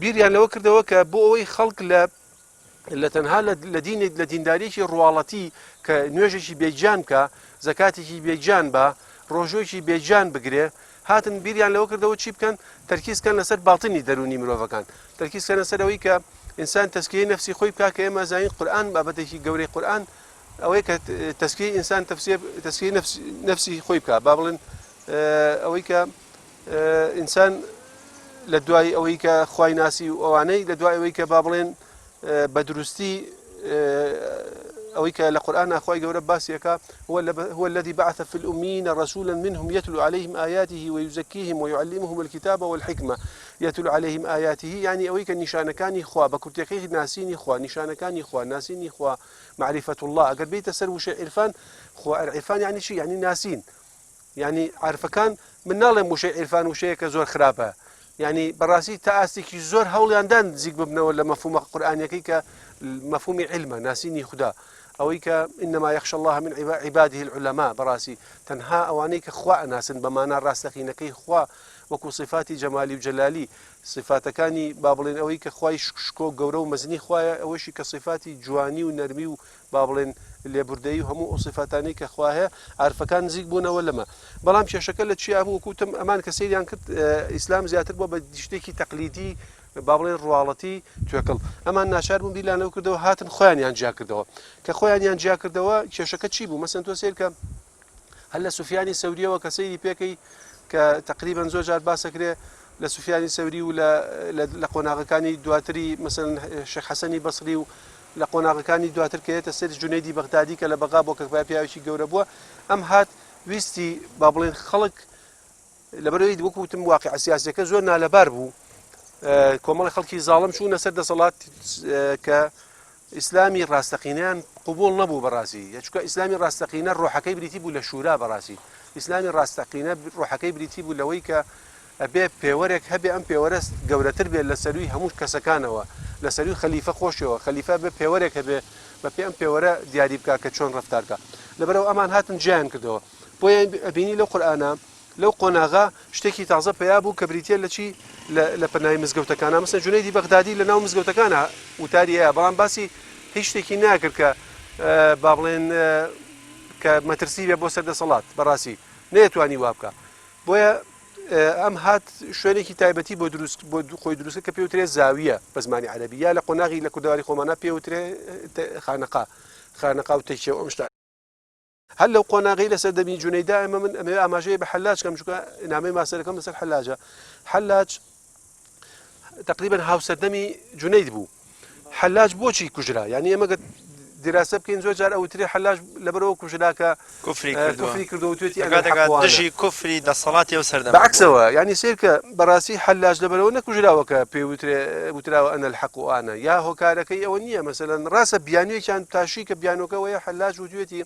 بیریان لەوە کردەوە کە بۆ ئەوەی خەڵک لە لە تەنها لە دینێک لە دینداریەکی ڕواڵەتی کە نوێژێکی بێگیان بکە زەکاتێکی بێگیان بە ڕۆژۆکی بێگیان بگرێ هاتن بیریان لەوە کردەوە چی بکەن تەرکیز کەن لەسەر باڵتنی دەرونی مرۆڤەکان تەرکیز کەنە سەر ئەوەی کە ئینسان تەزکیەی نەفسی خۆی بکا کە ئێمە زانین قورئان بابەتێکی گەورەی قورئان ئەوەیە کە تەزکیەی ئینسان تەزکیەی نەفسی خۆی بکا با بڵێن ئەوەی کە ئینسان لە دوای ئەوەی کە خوای ناسی و ئەوانەی لە دوای ئەوەی کە با بڵێن بە دروستی ئەوەی کە لە قورئانا خوای گەورە باسی ئەکا هو الذي بعث في الأميين رسولا منهم يتلو عليهم آياته ويزكيهم ويعلمهم الكتاب والحكمة يتلو عليهم آياته يعني ئەوەی کە نیشانەکانی خوا بە کورتەکەی ناسینی خوا نیشانەکانی خوا ناسینی خوا معرفة الله ئەگەر بیتە سەر وشەی عرفان خوا عرفان یعنی چی یعنی ناسین یانی عارفەکان من ناڵێم وشەی عیرفان وشەیەکە زۆر خراپە یانی بەڕاستی تا ئاستێکی زۆر هەوڵیان دان نزیک ببنەوە لە مەفهومە قورئانیەکەی کە مەفهومی عیلمە ناسینی خودا ئەوەی کە انما یخشى الله من عباده العلماء بەڕاستی تەنها ئەوانەی کە خوا ئەناسن بە مانا ڕاستەقینەکەی خوا وەکو صفاتی جەمالی و جەلالی صفاتەکانی با بڵێن ئەوەی کە خوای شکۆ گەورە و مەزنی خوایە ئەوەشی کە صفاتی جوانی و نەرمی و با بڵێن لێبوردەیی و هەموو ئەو سیفاتانەی کە خوا هەیە عارفەکان نزیک بوونەوە لەمە بەڵام کێشەکە لە چیا بوو وەکو وتم ئەمان کە سەیریان کرد ئیسلام زیاتر بووە بە شتێکی تەقلیدی با بڵێن ڕواڵەتی توێکڵ ئەمان ناچار بوون بیریان لەوە کردەوە هاتن خۆیانیان جیا کردەوە کە خۆیانیان جیا کردەوە کێشەکە چی بوو مەسەن تۆ سەیرکە هەر لە سوفیانی سەوریەوە کە سەیری پێکەی کە تقریبا زۆر جار باسەکرێ لە سوفیانی سەوری و لە قۆناغەکانی دواتری مەسەن شێخ حەسەنی بەسری و لە قۆناغەکانی دواتر کە یەتە سەر جونەیدی بەغدادی کە لە بەغا بۆ کە پیاوێکی گەورە بووە ئەم هات ویستی با بڵێن خەڵک لەبەرئەوەی وەکو وتم واقیعە سیاسیەکە زۆر نالەبار بوو کۆمەڵی خەڵکی زاڵم چوونە سەر دەسەڵات کە ئیسلامی ڕاستەقینەیان قوبول نەبوو بەڕاستی چونکە ئیسلامی ڕاستەقینە ڕۆحەکەی بریتی بوو لە شورا بەڕاستی ئیسلامی ڕاستەقینە ڕۆحەکەی بریتی بوو لەوەی کە ئەبێ پێوەرێک هەبێ ئەم پێوەرە گەورەتر بێت لە سەروی هەموو کەسەکانەوە لە سەروی خەلیفە خۆشیەوە خەلیفە بێ پێوەرێک هەبێ بە پێ ئەم پێوەرە دیاری بکە کە چۆن ڕفتارکە لەبەرەوە ئەمان هاتن جیان کردەوە بۆیە ئەبینی لەو قورئانە لەو قۆناغە شتێکی تازە پەیا بوو کە بریتە لە چی لە پەنای مزگەوتەکانە مەسەن جونەیدی بەغدادی لە ناو مزگەوتەکانە وتاری هەیە بەڵام باسی هیچ شتێکی ناکرد کە با بڵێن کە مەترسی بێ بۆ سەر دەسەڵات بەڕاستی نەیەتوانی وا بکە بۆیە ئەم هات شوێنێکی تایبەتی بۆ دروست بۆ خۆی دروستە کە پێوترێ زاویە بە زمانی عەربی یا لە قۆناغی لە کوردەواری خۆمانە پێوترێ خانەقا خانەقا و تەکیە و ئەم شتە هەر لەو قۆناغەی لە سەردەمی جونەیدا ئێمە من ئەمەوێ ئاماژەیە بە حەلاج کەم چونکە نامەی ماسەرەکەم لەسەر حەلاجە حەلاج تقریبا هاوسەردەمی جونەید بوو حەلاج بۆچی کوژرا یعنی ئێمە دراسە بکەین زۆر جار ئەوترێ حەلاج لەبەرەوە کوژرا کە کوفری کردووە کوفری کردووە وتوێتی ئەگەر ئەنا دەگات حەق دژی کوفری دەسەڵاتی ئەو سەردەمە بووە. بەعەکسەوە یانی سەیرکە بەڕاستی حەلاج لەبەرەوە نەکوژراوە کە پێی وترێ وتراوە انا الحق وانا یا هۆکارەکەی ئەوە نییە مەسەلەن ڕاستە بیانوویەکیان تاشی کە بیانووەکە ئەوەیە حەلاج وتوێتی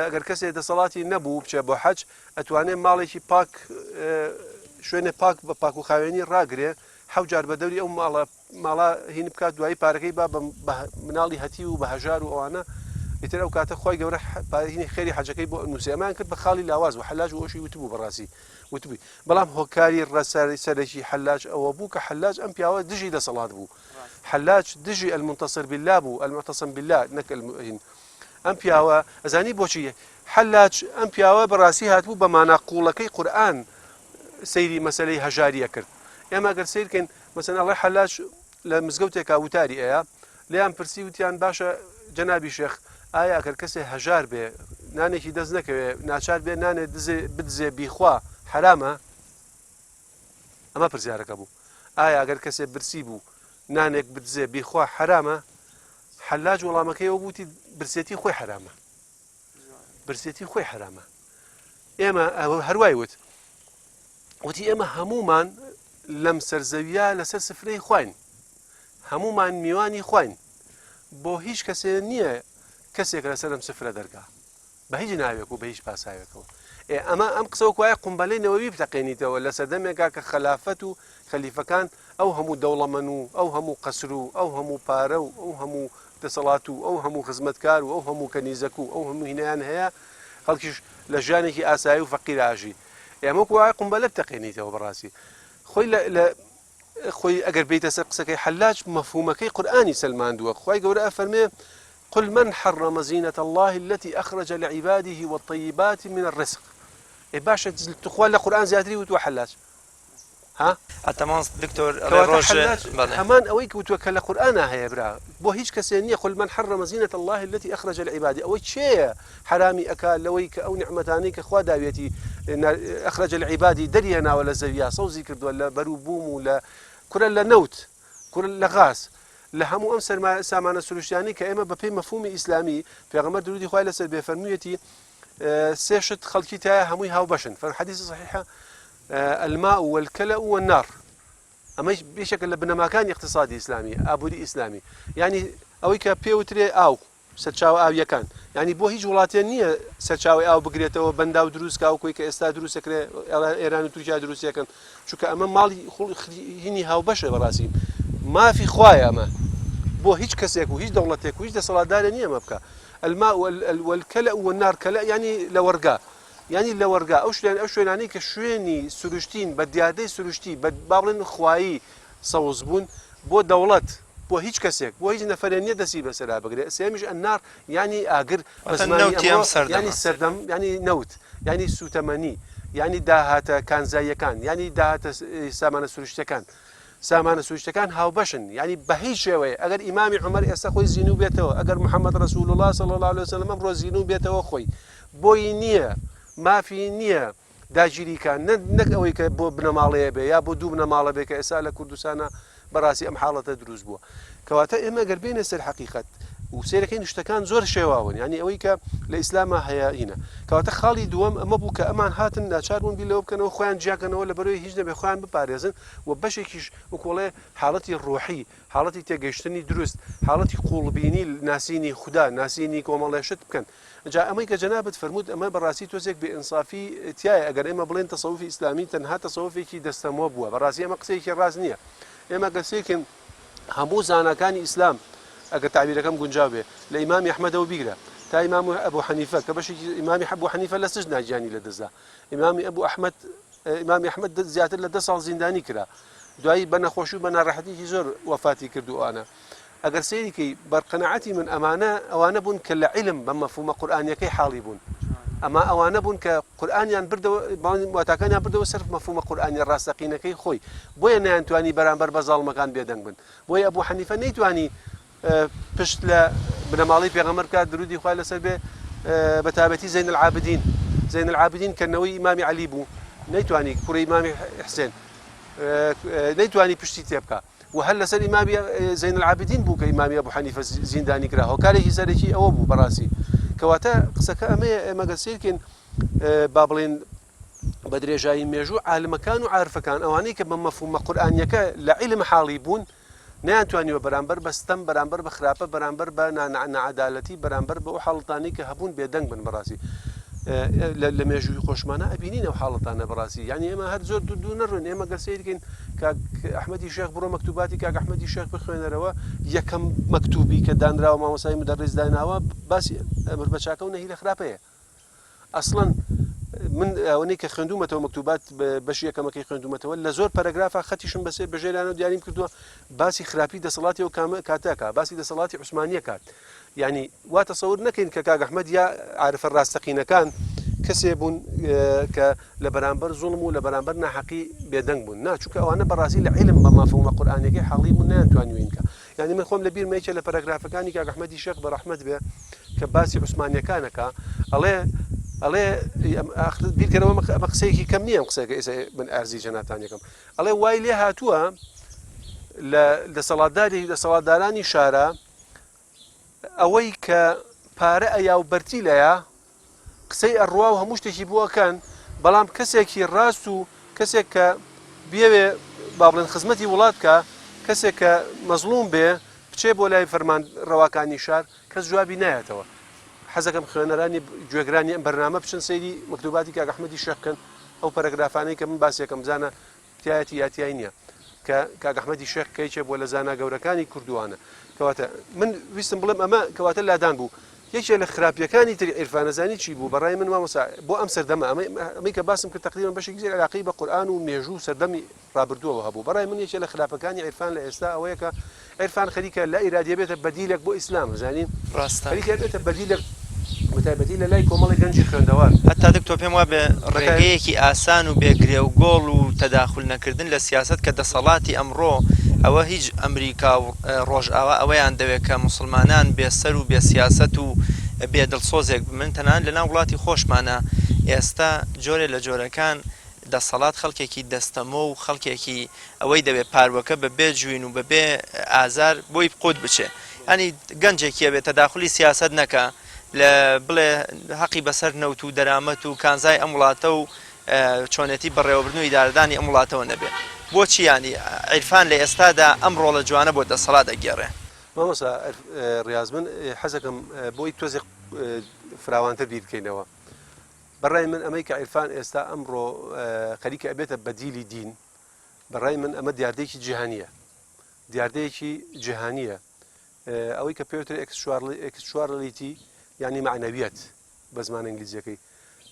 ئەگەر کەسێ دەسەڵاتی نەبوو بچێ بۆ حەج ئەتوانێ ماڵێکی پاک شوێنێ پاک بە پاک و خاوێنی ڕاگرێ حەوت جار بە دەوری ئەو ماڵە ماڵا هین بکات دوایی پارەکەی با بە مناڵی هەتیو و بە هەژار و ئەوانە ئیتر ئەو کاتە خوای گەورە هینی خێری حەجەکەی بۆ نووسێ ئەمان کرد بە خاڵی لاواز و حەلاج و ئەوشی وتبوو بەڕاستی وتبووی بەڵام هۆکاری ڕەسەری سەرەکی حەلاج ئەوە بوو کە حەلاج ئەم پیاوە دژی دەسەڵات بوو حەلاج دژی المنتصر بالله بوو المعتصم بالله نەک هین ئەم پیاوە ئەزانی بۆچی حەلاج ئەم پیاوە بەڕاستی هاتبوو بە مانا قوڵەکەی قورئان سەیری مەسەلەی هەژاریە کرد ئێمە گەر سیرکەین مەسەن ئەڵێ حەلاج لە مزگەوتێکا وتاری ئەیا لێیان پرسی وتیان باشە جەنابی شێخ ئایا ئەگەر کەسێ هەژار بێ نانێکی دەست نەکەوێ ناچار بێ نانێ دزێ بدزێ بیخوا حەرامە ئەمە پرسیارەکە بوو ئایا ئەگەر کەسێ برسی بوو نانێک بدزێ بیخوا حەرامە حەلاج وەڵامەکەی ئەو بووتی برسێتی خۆی حەرامە برسێتی خۆی حەرامە ئێمە هەروای وت وتی ئێمە هەمومان لەم سەرزەویە لەسەر سفرەی خواین هەمومان میوانی خواین بۆ هیچ کەسێ نییە کەسێک لەسەر ئەم سفرە دەرگا بە هیچ ناوێک و بە هیچ پاساوێکەوە ئێ ئەمە ئەم قسە وەک وایە قومبەلەی نەوەوی بتەقێنیتەوە لە سەردەمێکا کە خەلافەت و خەلیفەکان ئەو هەموو دەوڵەمەن و ئەو هەموو قەسر و ئەو هەموو پارە و ئەو هەموو دەسەڵات و ئەو هەموو خزمەتکار و ئەو هەموو کەنیزەک و ئەو هەموو هینەیان هەیە خەڵکیش لە ژیانێکی ئاسایی و فەقیر ئاژی ئێمە وەکو وایە قومبەلە بتەقێنیتەوە بەڕاستی خۆی لە خۆی ئەگەر بێیتە سەر قسەکەی حەلاج مەفهومەکەی قورئانی سەلماندووە خوای گەورە ئەفەرمێ قل من حرم زینة الله التي أخرج لعباده والطيبات من الرزق ئێ باشە تخوا لە قورئان زیاتری وتووە حەلاج ها ئەتەمان دکتۆر ئەڵێ کەواتە ڕۆژ حەلاج بەڵێ هەمان ئەوەی وتووە کە لە قورئانا هەیە برا بۆ هیچ کەسێ نییە قل من حرم زینة الله التي أخرج لعباده ئەوەی کێیە حەرامی ئەکا لەوەی کە ئەو نیعمەتانەی کە خوا داویەتی اخرج لعبادی دەری هێناوە لە زەویا سەوزی کردووە لە بەرو بووم و لە کورە لە نەوت کورە لە غاز لە هەموو ئەم سەرما سامانە سروشتیانەی کە ئێمە بەپێی مەفهومی ئیسلامی پێغەمبەر درودی خوای لەسەر بێ فەرموویەتی سێ شت خەڵکی تایە هەمووی هاوبەشن فەر حدیث صحیحە الماء والكلأ والنار ئەمەش یەکێکە لە بنەماکانی اقتصادی ئیسلامی ئابووری ئیسلامی یعنی ئەوەی کە پێوترێ ئاو سەرچاوە ئاوییەکان، یانی بۆ هیچ وڵاتێ نییە سەرچاوەی ئاو بگرێتەوە بەنداو دروست کا وەکوی کە ئێستا دروست ئەکرێ ئێران و تورکیا دروستی ئەکەن چونکە ئەمە ماڵی هینی هاوبەشە بەڕاستی مافی خوایە ئەمە بۆ هیچ کەسێک و هیچ دەوڵەتێک و هیچ دەسەڵاتدارێ نییە ئەمە بکە الماء والكلأ والنار کەلە ینی لەوەرگا ینی لەوەرگا ئەو شوێن ئەو شوێنانەی کە شوێنی سروشتین بە دیاردەی سروشتی بە با بڵێن خوایی سەوز بوون بۆ دەوڵەت. بۆ هیچ کەسێک، بۆ هیچ نەفەرێ نییە دەستی بەسەرا بگرێ، سێیەمیش النار یانی ئاگر بە واتە زمانی نەوتی ئەم ئەمڕۆ یانی سەردەمە. سەردەم یانی نەوت یانی سووتەمەنی یانی داهاتە کانزاییەکان یانی داهاتە سامانە سروشتیەکان. سامانە سروشتیەکان هاوبەشن یانی بە هیچ شێوەیە ئەگەر ئیمامی عومەر ئێستا خۆی زینوو بێتەوە ئەگەر محەممەد ڕەسوول اللە صلی اللە علیه وسلم ئەمڕۆ زینوو بێتەوە خۆی بۆی نییە مافی نییە داگیری کا نەک ئەوەی کە بۆ بنەماڵەیە بێ یا بۆ دوو بنەماڵە بێ کە ئێستا لە کوردستانە بەڕاستی ئەم حاڵەتە دروست بووە کەواتە ئێمە گەر بێنە سەر حەقیقەت و سێرەکەین شتەکان زۆر شێواون یعنی ئەوەی کە لە ئیسلاما هەیە هینە کەواتە خاڵی دووەم ئەمە بوو کە ئەمان هاتن ناچار بوون بیر لەوە بکەنەوە خۆیان جیاکەنەوە لە بەرەوەی هیچ نەبێ خۆیان بپارێزن و بەشێکیش وکۆڵێ حاڵەتی ڕۆحی حاڵەتی تێگەیشتنی دروست حاڵەتی قوڵبینی ناسینی خودا ناسینی کۆمەڵێ شت بکەن جا ئەمەی کە جەنابت فەرمووت ئەمە بەڕاستی تۆزێک بێ ئینسافی تیایە ئەگەر ئێمە بڵێن تەسەوفی ئیسلامی تەنها تەسەوفێکی دەستەمۆ بووە بەڕاستی ئەمە قسەیەکی ڕاست نییە ئێمە گەر سێکن هەموو زاناکانی ئیسلام ئەگەر تعبیرەکەم گونجاو بێ لە ئیمامی ئەحمەدەوە بیگرە تا ئیمام ئەبوو حەنیفە کە بەشێکی ئیمامی ئەبوو حەنیفە لە سجنا گیانی لەدەستدا ئیمامی ئەبوو ئەحمەد ئیمامی ئەحمەد زیاتر لە 10 ساڵ زیندانی کرا دوایی بە نەخۆشی و بە ناڕەحەتیکی زۆر وەفاتی کرد و ئەوانە ئەگەر سەیری کەی بەر قەناعەتی من ئەمانە ئەوانە بوون کە لە عیلم بە مەفهومە قورئانیەکەی حاڵی بوون ئەما ئەوانە بوون کە قورئانیان بردەوە واتاکانیان بردەوە سەر مەفهومە قورئانیە ڕاستەقینەکەی خۆی بۆیە نەیانتوانی بەرامبەر بە زاڵمەکان بێدەنگ بن بۆیە ئەبوو حەنیفە نەیتوانی پشت لە بنەماڵەی پێغەمبەر بکات درودی خوای لەسەر بێ بە تایبەتی زەین العابدین زەین العابدین کە نەوەی ئیمامی عەلی بوو نەیتوانی کوڕی ئیمامی حسێن نەیتوانی پشتی تێبکا و هەر لەسەر ئیمامی زەین العابدین بوو کە ئیمامی ئەبو حەنیفە زیندانی کرا هۆکارێکی سەرەکی ئەوە بوو بەڕاستی کەواتە قسەکە ئەمەیە ئێمە گەر سەیرکەین با بڵێن بە درێژایی مێژوو عالمەکان و عارفەکان ئەوانەی کە بە مەفهومە قورئانیەکە لە عیلم حاڵی بوون نەیانتوانیوە بەرامبەر بە ستەم، بەرامبەر بە خراپە، بەرامبەر بە ناعەدالەتی، بەرامبەر بە ئەو حاڵەتانەی کە هەبوون بێدەنگ بن بەڕاستی لە مێژووی خۆشمانە ئەبینین ئەو حاڵەتانە بەڕاستی یعنی ئێمە هەر زۆر دوور دوور نەڕۆین ئێمە گەر سەیرکەین کاک ئەحمەدی شێخ بڕۆ مەکتوباتی کاک ئەحمەدی شێخ بخوێنەرەوە یەکەم مەکتوبی کە دانراوە مامۆستای مدەڕیس دایناوە باسی ئەمر بە چاکە و نەهی لە خراپەیە ئەسڵەن من ئەوەنەی کە خوێندومەتەوە مەکتوبات بەشی یەکەمەکەی خوێندومەتەوە لە زۆر پەرەگرافا خەتیشم بەسێ بەژێرانە و دیاریم کردووە باسی خراپی دەسەڵاتی ئەو کامە کاتەکە باسی دەسەڵاتی عوسمانیە کات یعنی وا تەسەور نەکەین کە کاک ئەحمەد یا عارفە ڕاستەقینەکان کەسێ بوون کە لە بەرامبەر زوڵم و لە بەرامبەر ناحەقی بێدەنگ بوون نا چونکە ئەوانە بەڕاستی لە عیلم بە مەفهومە قورئانیەکەی حاڵی بوون نەیانتوانیوە کە یانی من خۆم لە بیرمە یەکێ لە پەرەگرافەکانی کاک ئەحمەدی شێخ بە ڕەحمەت بێ کە باسی عوسمانیەکان ئەکا ئەڵێ ئەڵێ بیرکەرەوە ئەمە قسەیەکی کەم نییە ئەم قسەکە ئێستا من ئارزی جەنابتان یەکەم ئەڵێ وای لێ هاتووە لە دەسەڵاتداری دەسەڵاتدارانی شارە ئەوەی کە پارە ئەیا و بەرتیلەیە قسەی ئەڕوا و هەموو شتێکی بۆ ئەکەن، بەڵام کەسێکی ڕاست و کەسێک کە بیەوێ با بڵێن خزمەتی وڵات بکا، کەسێک کە مەزڵوم بێ بچێ بۆ لای فەرمان ڕەواکانی شار کەس جوابی نایەتەوە. حەزەکەم خوێنەرانی گوێگرانی ئەم بەرنامە بچن سەیری مەکتوباتی کاک ئەحمەدی شێخ بکەن ئەو پەرەگرافانەی کە من باسی ئەکەم بزانە تیایەتی یا تیای نییە کە کاک ئەحمەدی شێخ کە یەکێ بووە لە زانا گەورەکانی کوردوانە کەواتە من ویستم بڵێم ئەمە کەواتە لادان بوو یەکێ لە خراپیەکانی تری عیرفانە زانی چی بوو بەڕای من مامۆستا بۆ ئەم سەردەمە ئەمەی کە باسم کرد تقریبا بەشێکی زۆر علاقەی بە قورئان و مێژوو و سەردەمی ڕابردووەوە هەبوو بەڕای من یەکێ لە خراپەکانی عیرفان لە ئێستا ئەوەیە کە عیرفان خەریکە لا ئیرادیە بێتە بەدیلێک بۆ ئیسلام زانی ڕاستە. خەریکە بێتە بەدیلێک بەتایبەتی لە لای کۆمەڵی گەنجی خوێندەوار. هەتا دکتۆر پێم وابێ ڕێگەیەکی ئاسان و بێ گرێ و گۆڵ و تەداخول نەکردن لە سیاسەت کە دەسەڵاتی ئەمڕۆ ئەوە هیچ ئەمریکا و ڕۆژئاوا ئەوەیان دەوێ کە موسڵمانان بێ سەر و بێ سیاسەت و بێ دڵسۆزێک بن تەنانەت لەناو وڵاتی خۆشمانا ئێستا جۆرێ لە جۆرەکان دەسەڵات خەڵکێکی دەستەمۆ و خەڵکێکی ئەوەی دەوێ پاروەکە بە بێ جوین و بە بێ ئازار بۆی قوت بچێ یانی گەنجێکی ئەبێ تەداخولی سیاسەت نەکا لە بڵێ هەقی بەسەر نەوت و دەرامەت و کانزای ئەم وڵاتە و چۆنێتی بەڕێوەبردن و ئیدارەدانی ئەم وڵاتەوە نەبێ بۆچی یانی عیرفان لە ئێستادا ئەم ڕۆڵە جوانە بۆ دەسەڵات ئەگێڕێ؟ مامۆستا ڕیاز من حەزەکەم بۆی تۆزێک فراوانتر بیر بکەینەوە بەڕای من ئەمەی کە عیرفان ئێستا ئەمڕۆ خەریکە ئەبێتە بەدیلی دین بەڕای من ئەمە دیاردەیەکی جیهانیە دیاردەیەکی جیهانیە ئەوەی کە پێوترێ actuality یعنی معنەویەت بە زمانە ئینگلیزیەکەی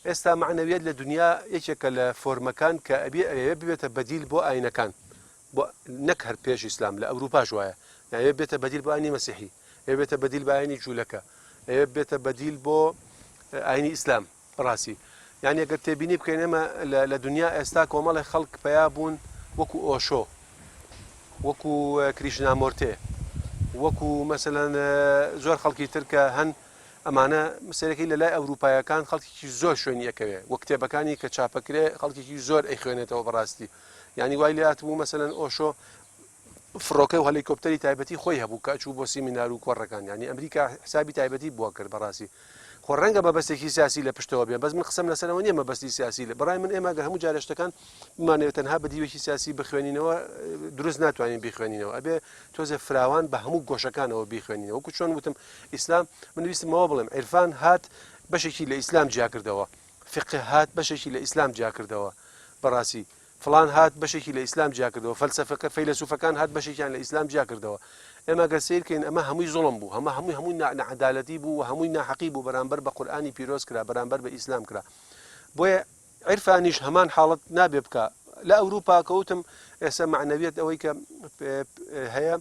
ئێستا معنەویەت لە دنیا یەکێکە لە فۆرمەکان کە ئەبێ ئەیەوێ ببێتە بەدیل بۆ ئاینەکان. بۆ نەک هەر پێش ئیسلام لە ئەوروپاش وایە یانی ئەوێ بێتە بەدیل بۆ ئاینی مەسیحی ئەوێ بێتە بەدیل بە ئاینی جوولەکە ئەوێ بێتە بەدیل بۆ ئاینی ئیسلام بەڕاستی یعنی ئەگەر تێبینی بکەین ئێمە لە دنیا ئێستا کۆمەڵی خەڵک پەیا بوون وەکو ئۆشۆ وەکو کریشنامۆرتێ وەکو مەسەلەن زۆر خەڵکی تر کە هەن ئەمانە سەرەکەی لە لای ئەوروپایەکان خەڵکێکی زۆر شوێنی ئەکەوێ وە کتێبەکانی کە چاپەکرێ خەڵکێکی زۆر ئەیخوێنێتەوە بەڕاستی یعنی وای لێ هاتبوو مەسەلەن ئۆشۆ فڕۆکە و هەلیکۆپتەری تایبەتی خۆی هەبوو کە ئەچوو بۆ سیمینار و کۆڕەکان یعنی ئەمریکا حسابی تایبەتی بووە کرد بەڕاستی خۆ ڕەنگە مەبەستێکی سیاسی لە پشتەوە بێ بەس من قسەم لەسەرەوە نییە مەبەستی سیاسی لە بەڕای من ئێمە گەر هەموو جارێ شتەکان بمانەوێت تەنها بە دیوێکی سیاسی بخوێنینەوە دروست ناتوانین بیخوێنینەوە ئەبێ تۆزێ فراوان بە هەموو گۆشەکانەوە بیخوێنینەوە وەکو چۆن وتم ئیسلام من ویستمەوە بڵێم عیرفان هات بەشێکی لە ئیسلام جیاکردەوە فقه هات بەشێکی لە ئیسلام جیاکردەوە بەڕاستی فڵان هات بەشێکی لە ئیسلام جیاکردەوە، فەلسەفەکە فەیلەسوفەکان هات بەشێکیان لە ئیسلام جیاکردەوە. ئێمە گەر سەیر کەین ئەمە هەمووی زوڵم بوو، هەمە هەمووی هەمووی نا ناعەدالەتی بوو و هەمووی ناحەقی بوو بەرامبەر بە قورئانی پیرۆز کرا، بەرامبەر بە ئیسلام کرا. بۆیە عیرفانیش هەمان حاڵەت نابێ بکا. لە ئەوروپا کە وتم ئێستا مەعنەویەت ئەوەی کە هەیە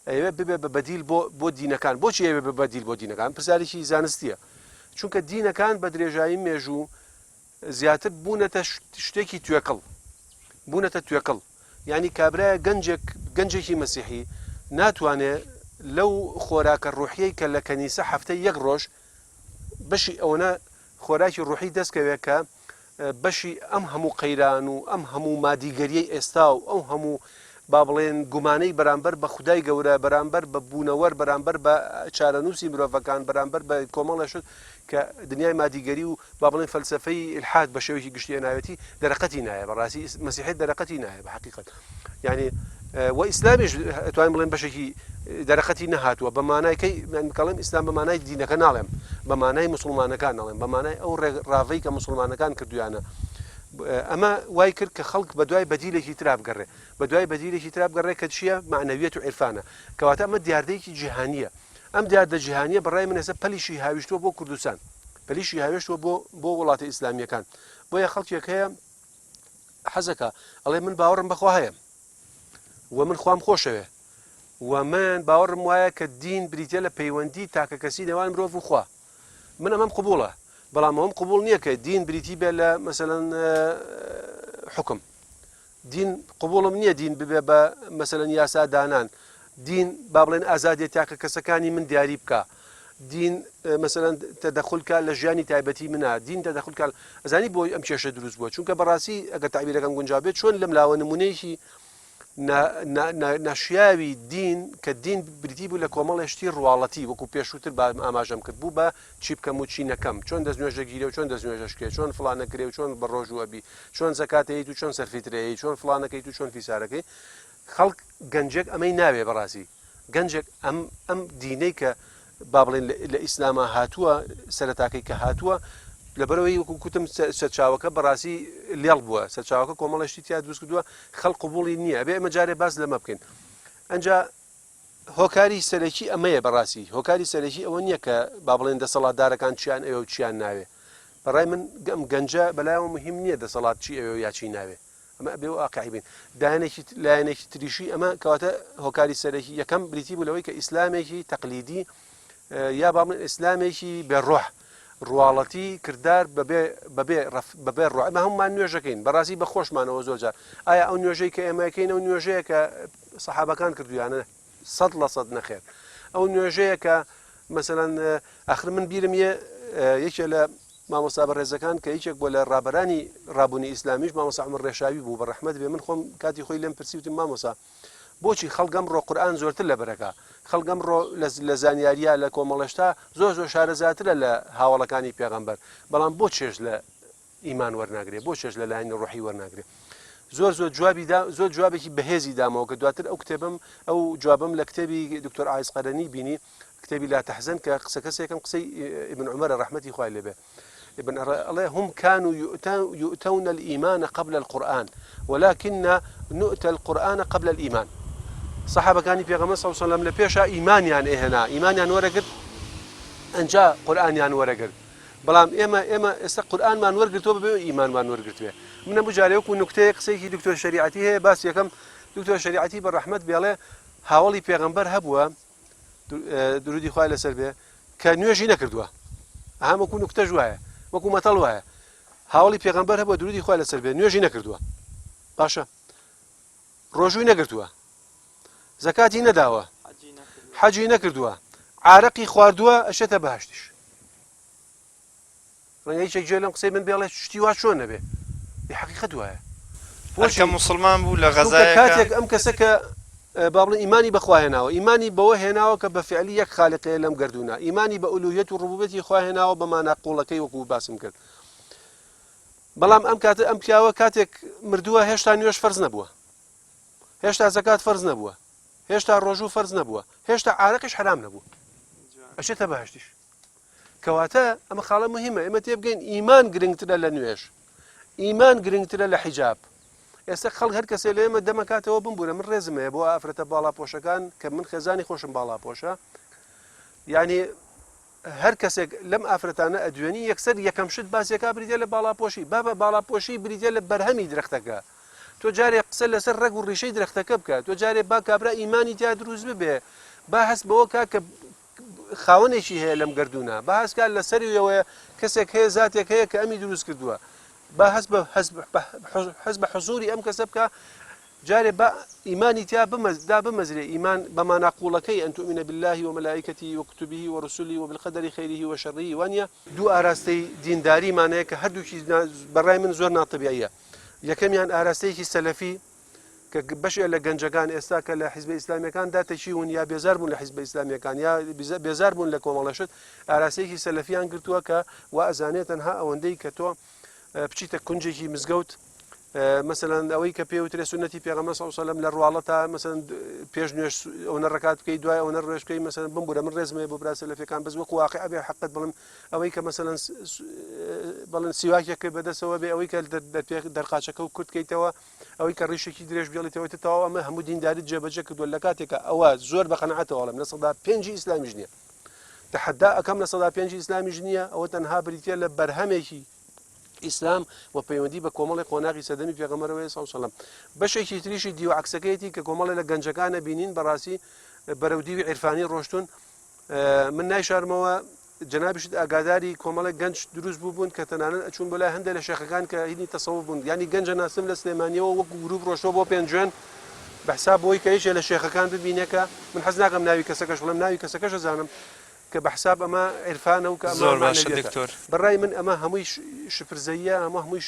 ئەیەوێ ببێ بە بەدیل بۆ بۆ دینەکان. بۆچی ئەیەوێ بە بەدیل بۆ دینەکان؟ پرسیارێکی زانستییە. چونکە دینەکان بە درێژایی مێژوو زیاتر بوونەتە شتێکی توێکڵ بوونەتە توێکڵ یعنی کابرایە گەنجێک گەنجێکی مەسیحی ناتوانێ لەو خۆراکە ڕوحیەی کە لە کەنیسە هەفتەی یەک ڕۆژ بەشی ئەوەنە خۆراکی ڕوحی دەستکەوێت کە بەشی ئەم هەموو قەیران و ئەم هەموو مادیگەریەی ئێستا و ئەو هەموو با بڵێن گومانەی بەرامبەر بە خودای گەورە، بەرامبەر بە بوونەوەر، بەرامبەر بە چارەنووسی مرۆڤەکان، بەرامبەر بە کۆمەڵێ شت کە دنیای مادیگەری و با بڵێن فەلسەفەی ئیلحاد بە شێوەیەکی گشتی هێناوێتی، دەرەقەتی نایە. بەڕاستی مەسیحیەت دەرەقەتی نایە بە حەقیقەت. یعنی و ئیسلامیش ئەتوانین بڵێن بەشێکی دەرەقەتی نەهاتووە بە مانای کەی من کەڵێم ئیسلام بە مانای دینەکە ناڵێم بە مانای موسڵمانەکان ناڵێم بە مانای ئەو ڕاڤەی کە موسڵمانەکان کردویانە ئەمە وای کرد کە خەڵک بە دوای بەدیلێکی ترا بگەڕێ بە دوای بەدیلێکی ترا بگەڕێ کە چییە مەعنەویەت و عیرفانە کەواتە ئەمە دیاردەیەکی جیهانییە ئەم دیاردە جیهانییە بەڕای من ئێستا پەلیشی هاویشتووە بۆ کوردستان پەلیشی هاوێشتووە بۆ بۆ وڵاتە ئیسلامییەکان بۆیە خەڵکێک هەیە حەزەکە ئەڵێ من باوەڕم بەخوا هەیە و من خوام خۆشەوێ و من باوەڕم وایە کە دین بریتە لە پەیوەندی تاکەکەسی نێوان مرۆڤ و خوا من ئەمەم قبوڵە بەڵام ئەوەم قبوڵ نییە کە دین بریتی بێ لە مەسەلەن حکم دین قبوڵم نییە دین ببێ بە مەسەلەن یاسا دانان دین با بڵێن ئازادیە تاکە کەسەکانی من دیاری بکە دین مەسەلەن تەدەخلکە لە ژیانی تایبەتی منە دین تەدەخلکە ئەزانی بۆی ئەم کێشە دروست بووە چونکە بەڕاستی ئەگەر تعبیرەکەم گونجا بێت چۆن لەم لاوە نمونەیەکی ناشیاوی دین کە دین بریتی بوو لە کۆمەڵێ شتی ڕواڵەتی وەکو پێشووتر با ئاماژەم کرد بوو بە چی بکەم و چی نەکەم چۆن دەستنوێژ دەگیرێ و چۆن دەستنوێژ ئەشکێ چۆن فڵان ئەکرێ و چۆن بەڕۆژوو ئەبی چۆن زەکات ئەیت و چۆن سەرفیترە ئەی چۆن فڵان ئەکەیت و چۆن فیسارەکەی خەڵک گەنجێک ئەمەی ناوێ بەڕاستی گەنجێک ئەم ئەم دینەی کە با بڵێن لە ئیسلاما هاتووە سەرەتاکەی کە هاتووە لەبەرەوەی وەکو کوتم سەرچاوەکە بەڕاستی لێڵ بووە سەرچاوەکە کۆمەڵێشتی تیا دروست کردووە خەڵک قبوڵی نییە ئەبێ ئێمە جارێ باس لەمە بکەین ئەنجا هۆکاری سەرەکی ئەمەیە بەڕاستی هۆکاری سەرەکی ئەوە نییە کە با بڵێن دەسەڵاتدارەکان چیان ئەوێ و چیان ناوێ بەڕای من گەم گەنجە بەلایەوە مهم نییە دەسەڵات چی ئەوێ و یا چی ناوێ ئەمە ئەبێ واقعی بین. دایەنێکی لایەنێکی تریشی ئەمە کەواتە هۆکاری سەرەکی یەکەم بریتی بوو لەوەی کە ئیسلامێکی تەقلیدی یا با بڵێین ئیسلامێکی بێ ڕۆح ڕواڵەتی کردار بەبێ بەبێ بەبێ ڕۆح ئەمە هەمومان نوێژەکەین بەڕاستی بە خۆشمانەوە زۆر جار ئایا ئەو نوێژەی کە ئێمەکەین ئەو نوێژەیە کە سەحابەکان کردویانە 100% نەخێر ئەو نوێژەیە کە مەسەلەن ئەخر من بیرم یە یەکێ لە مامۆستا بەڕێزەکان کە یەکێک بووە لە ڕابەرانی ڕابوونی ئیسلامیش مامۆستا عومەر ڕێشاوی بوو بە ڕەحمەت بێ من خۆم کاتی خۆی لێم پرسی وتم مامۆستا بۆچی خەڵک ئەمڕۆ قورئان زۆرتر لەبەرەکە خەڵک ئەمڕۆ لە زانیاریە لە کۆمەڵێشتا زۆر زۆر شارەزاترە لە هاوەڵەکانی پێغەمبەر بەڵام بۆ چێژ لە ئیمان وەرناگرێ بۆ چێژ لە لایەنی ڕۆحی وەرناگرێ زۆر زۆر جوابی دا زۆر جوابێکی بەهێزی دامەوە کە دواتر ئەو کتێبم ئەو جوابم لە کتێبی دکتۆر عایز قەرەنی بینی کتێبی لا تحزن کە قسە کەسێکم قسەی ابن عمر ڕەحمەتی خوای لێبێ ابن ئەڵێ هم كانوا يؤتون الإيمان قبل القرآن ولكن نؤتى القرآن قبل الإيمان سەحابەکانی پێغەمبەر صلی الله علیه و سلم لە پێشا ئیمانیان ئێهێنا ئیمانیان وەرەگرت ئەنجا قورئانیان وەرەگرت بەڵام ئێمە ئێمە ئێستا قورئانمان وەرگرتووە بەبێ ئیمانمان وەرگرتوێ من هەموو جارێ وەکو نوکتەیەک قسەیەکی دکتۆر شەریعەتی هەیە باس یەکەم. دکتۆر شەریعەتی بە ڕەحمەت بێڵێ هاوەڵی پێغەمبەر هەبووە درودی خوای لەسەر بێ کە نوێژی نەکردووە ئەها وەکو نوکتەش وایە وەکو مەتەڵ وایە هاوڵی پێغەمبەر هەبووە درودی خوای لەسەر بێ نوێژی نەکردووە باشە ڕۆژووی نەگرتووە زەکاتی نەداوە حەجی نەکردووە عارەقی خواردووە ئەشێتە بەهشتیش ڕەنگە یەکێک گوێ لەم قسەی من بێ ئەڵێ شتی وا چۆن ئەبێ؟ ئێ حەقیقەت وایە. هەر کە بۆچی؟ موسڵمان بوو لە چونکە غەزایەکا. کاتێک ئەم کەسە کە با بڵێین ئیمانی بە خوا هێناوە، ئیمانی بەوە هێناوە کە بە فیعلی یەک خالق هەیە لەم گەردوونە، ئیمانی بە ئولوهیەت و ڕبوبیەتی خوا هێناوە بە مانا قووڵەکەی وەکوو باسم کرد. بەڵام ئەم کاتە ئەم پیاوە کاتێک مردووە هێشتا نوێژ فەرز نەبووە. هێشتا زەکات فەرز نەبووە. هێشتا ڕۆژوو فەرز نەبووە. هێشتا عارەقیش حەرام نەبوو. ئەچێتە بەهەشتیش. کەواتە ئەمە خاڵە مهمە ئێمە تێبگەین ئیمان گرنگترە لە نوێژ ئیمان گرنگترە لە حیجاب ئێستا خەڵک هەر کەسێ لە ئێمە دەمەکاتەوە بمبوورە من ڕێزم هەیە بۆ ئافرەتە باڵاپۆشەکان کە من خێزانی خۆشم باڵاپۆشە یعنی هەر کەسێک لەم ئافرەتانە ئەدوێنی یەکسەر یەکەم شت باسیەکە بریتە لە باڵاپۆشی بابە باڵاپۆشی بریتە لە بەرهەمی درەختەکە تۆ جارێ قسە لەسەر ڕەگ و ڕیشەی درەختەکە بکە تۆ جارێ با کابرا ئیمانی تیا دروست ببێ با هەست بەوە کا کە خاوەنێکی هەیە لەم گەردوونە با هەست کات لە سەرویەوەیە کەسێک هەیە زاتێک هەیە کە ئەمی دروست کردووە با هەست بە هەست بە حزوری ئەم کەسە بکە جارێ با ئیمانی تیا بمەزدا بمەزرێ ئیمان بە مانا قوڵەکەی أن تؤمن بالله وملائكته وكتبه ورسله وبالقدر خيره وشره وانە دوو ئاراستەی دینداریمان هەیە کە هەردووکی بەڕای من زۆر ناتەبیعیە یەکەمیان ئاراستەیەکی سەلەفی کە بەشێ لە گەنجەکان ئێستا کە لە حیزبە ئیسلامیەکان دا تەکیون یا بێزار بوون لە حیزبە ئیسلامیەکان یا بێزار بوون لە کۆمەڵە شت ئاراستەیەکی سەلەفیان گرتووە کە وا ئەزانێت تەنها ئەوەندەی کە تۆ بچیتە کونجێکی مزگەوت مەسەلەن ئەوەی کە پێوترێ سوننەتی پێغەمبەر صلی الله علیه و سلم لە ڕواڵەتا مەسەلەن پێش نوێژ ئەوەنە ڕکات بکەی دوای ئەوەنە ڕێژ بکەی مەسەلەن بمبورە من ڕێزم هەیە بۆ برا سەلەفیەکان بەس وەکو واقع بێ حەقت بڵێم ئەوەی کە مەسەلەن بەڵێن سیواکێک بەدەستەوە بێ ئەوەی کە دەرقاچەکە و کورت کەیتەوە ئەوەی کە ڕیشێکی درێژ بێڵیتەوە تە تەواو ئەمە هەموو دینداریت جێبەجێ کردووە لە کاتێکا ئەوە زۆر بە قەناعەتەوە ئەڵێم 5% ئیسلامیش نییە تەحەدا ئەکەم 5% ئیسلامیش نییە ئەوە تەنها بریتە لە بەرهەمێکی ئیسلام و پەیوەندی بە کۆمەڵی قۆناغی سەردەمی پێغەمبەرەوەی صلی الله بەشێکی تریشی دیوە عەکسەکەیەتی کە کۆمەڵی لە گەنجەکانە بینین بەڕاستی بەرەو دیوی عیرفانی ڕۆشتون من نایشارمەوە جەنابیشت ئاگاداری کۆمەڵێک گەنج دروست بووبوون کە تەنانەت ئەچوون بۆ لای هەندێک لە شێخەکان کە هینی تەسەوف بوون یانی گەنجە ناسم لە سلێمانیەوە وەکو گروپ ڕۆشتووە بۆ پێنجوێن بە حساب بۆی کە یەکێ لە شێخەکان ببینێ کە من حەز ناکەم ناوی کەسەکەش بڵێم ناوی کەسەکەش ئەزانم کە بە حساب ئەمە عیرفانە و کە ئەمە زۆر باشە مەعنەویەتە دکتۆر. بەڕای من ئەمە هەمووی شپرزەییە ئەمە هەمووی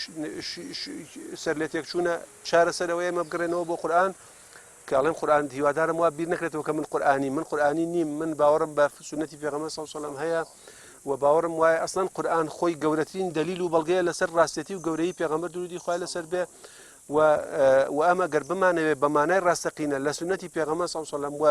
سەرلێتێکچوونە چارەسەر ئەوەیە ئێمە بگەڕێنەوە بۆ قورئان کە ئەڵێم قورئان هیوادارم وا بیر نەکرێتەوە کە من قورئانیم من قورئانی نیم من باوەڕم بە سوننەتی پێغەمبەر صلی الله علیه و سلم هەیە و باوەڕم وایە ئەسڵەن قورئان خۆی گەورەترین دەلیل و بەڵگەیە لەسەر ڕاستێتی و گەورەی پێغەمبەر درودی خوای لەسەر بێ و و ئەمە گەر بمانەوێ بە مانای ڕاستەقینە لە سوننەتی پێغەمبەر صلی الله علیه و سلم و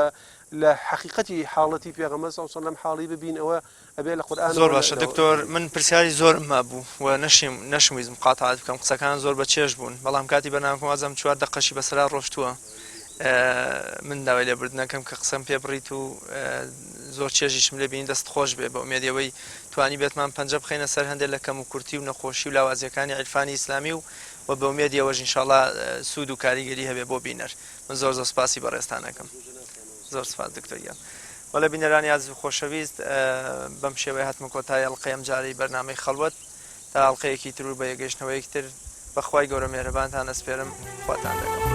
لە حەقیقەتی حاڵەتی پێغەمبەر صلی الله علیه و سلم حاڵی ببین ئەوە ئەبێ لە زۆر قورئانەوە باشە دکتۆر من پرسیاری زۆرم مابوو و نەشیم نەشمویست مقاتەعەت بکەم قسەکان زۆر بە چێژ بوون بەڵام کاتی بەرنامەکەم وازم چوار دەقەشی بەسەرا ڕۆشتووە من داوای لێبوردن ئەکەم کە قسەم پێ بڕیت و زۆر چێژیشم لێ بینی دەست خۆش بێ بە ئومێدی ئەوەی توانی بێتمان پەنجە بخەینە سەر هەندێک لە کەم و کورتی و نەخۆشی و لاوازیەکانی عیرفانی ئیسلامی و و بە ئومێدی ئەوەش ئینشاڵا سوود و کاریگەری هەبێ بۆ بینەر من زۆر زۆر سپاسی بەڕێزتان ئەکەم. زۆر سپاس دکتۆر گیان. بەڵێ بینەرانی ئازیز و خۆشەویست بەم شێوەیە هاتمە کۆتایی ئەڵقەی ئەمجارەی بەرنامەی خەڵوەت تا ئەڵقەیەکی تر و بە یەکگەیشتنەوەیەکی تر بەخوای گەورە مێهرەبانتان ئەسپێرم خواتان لەگەڵ.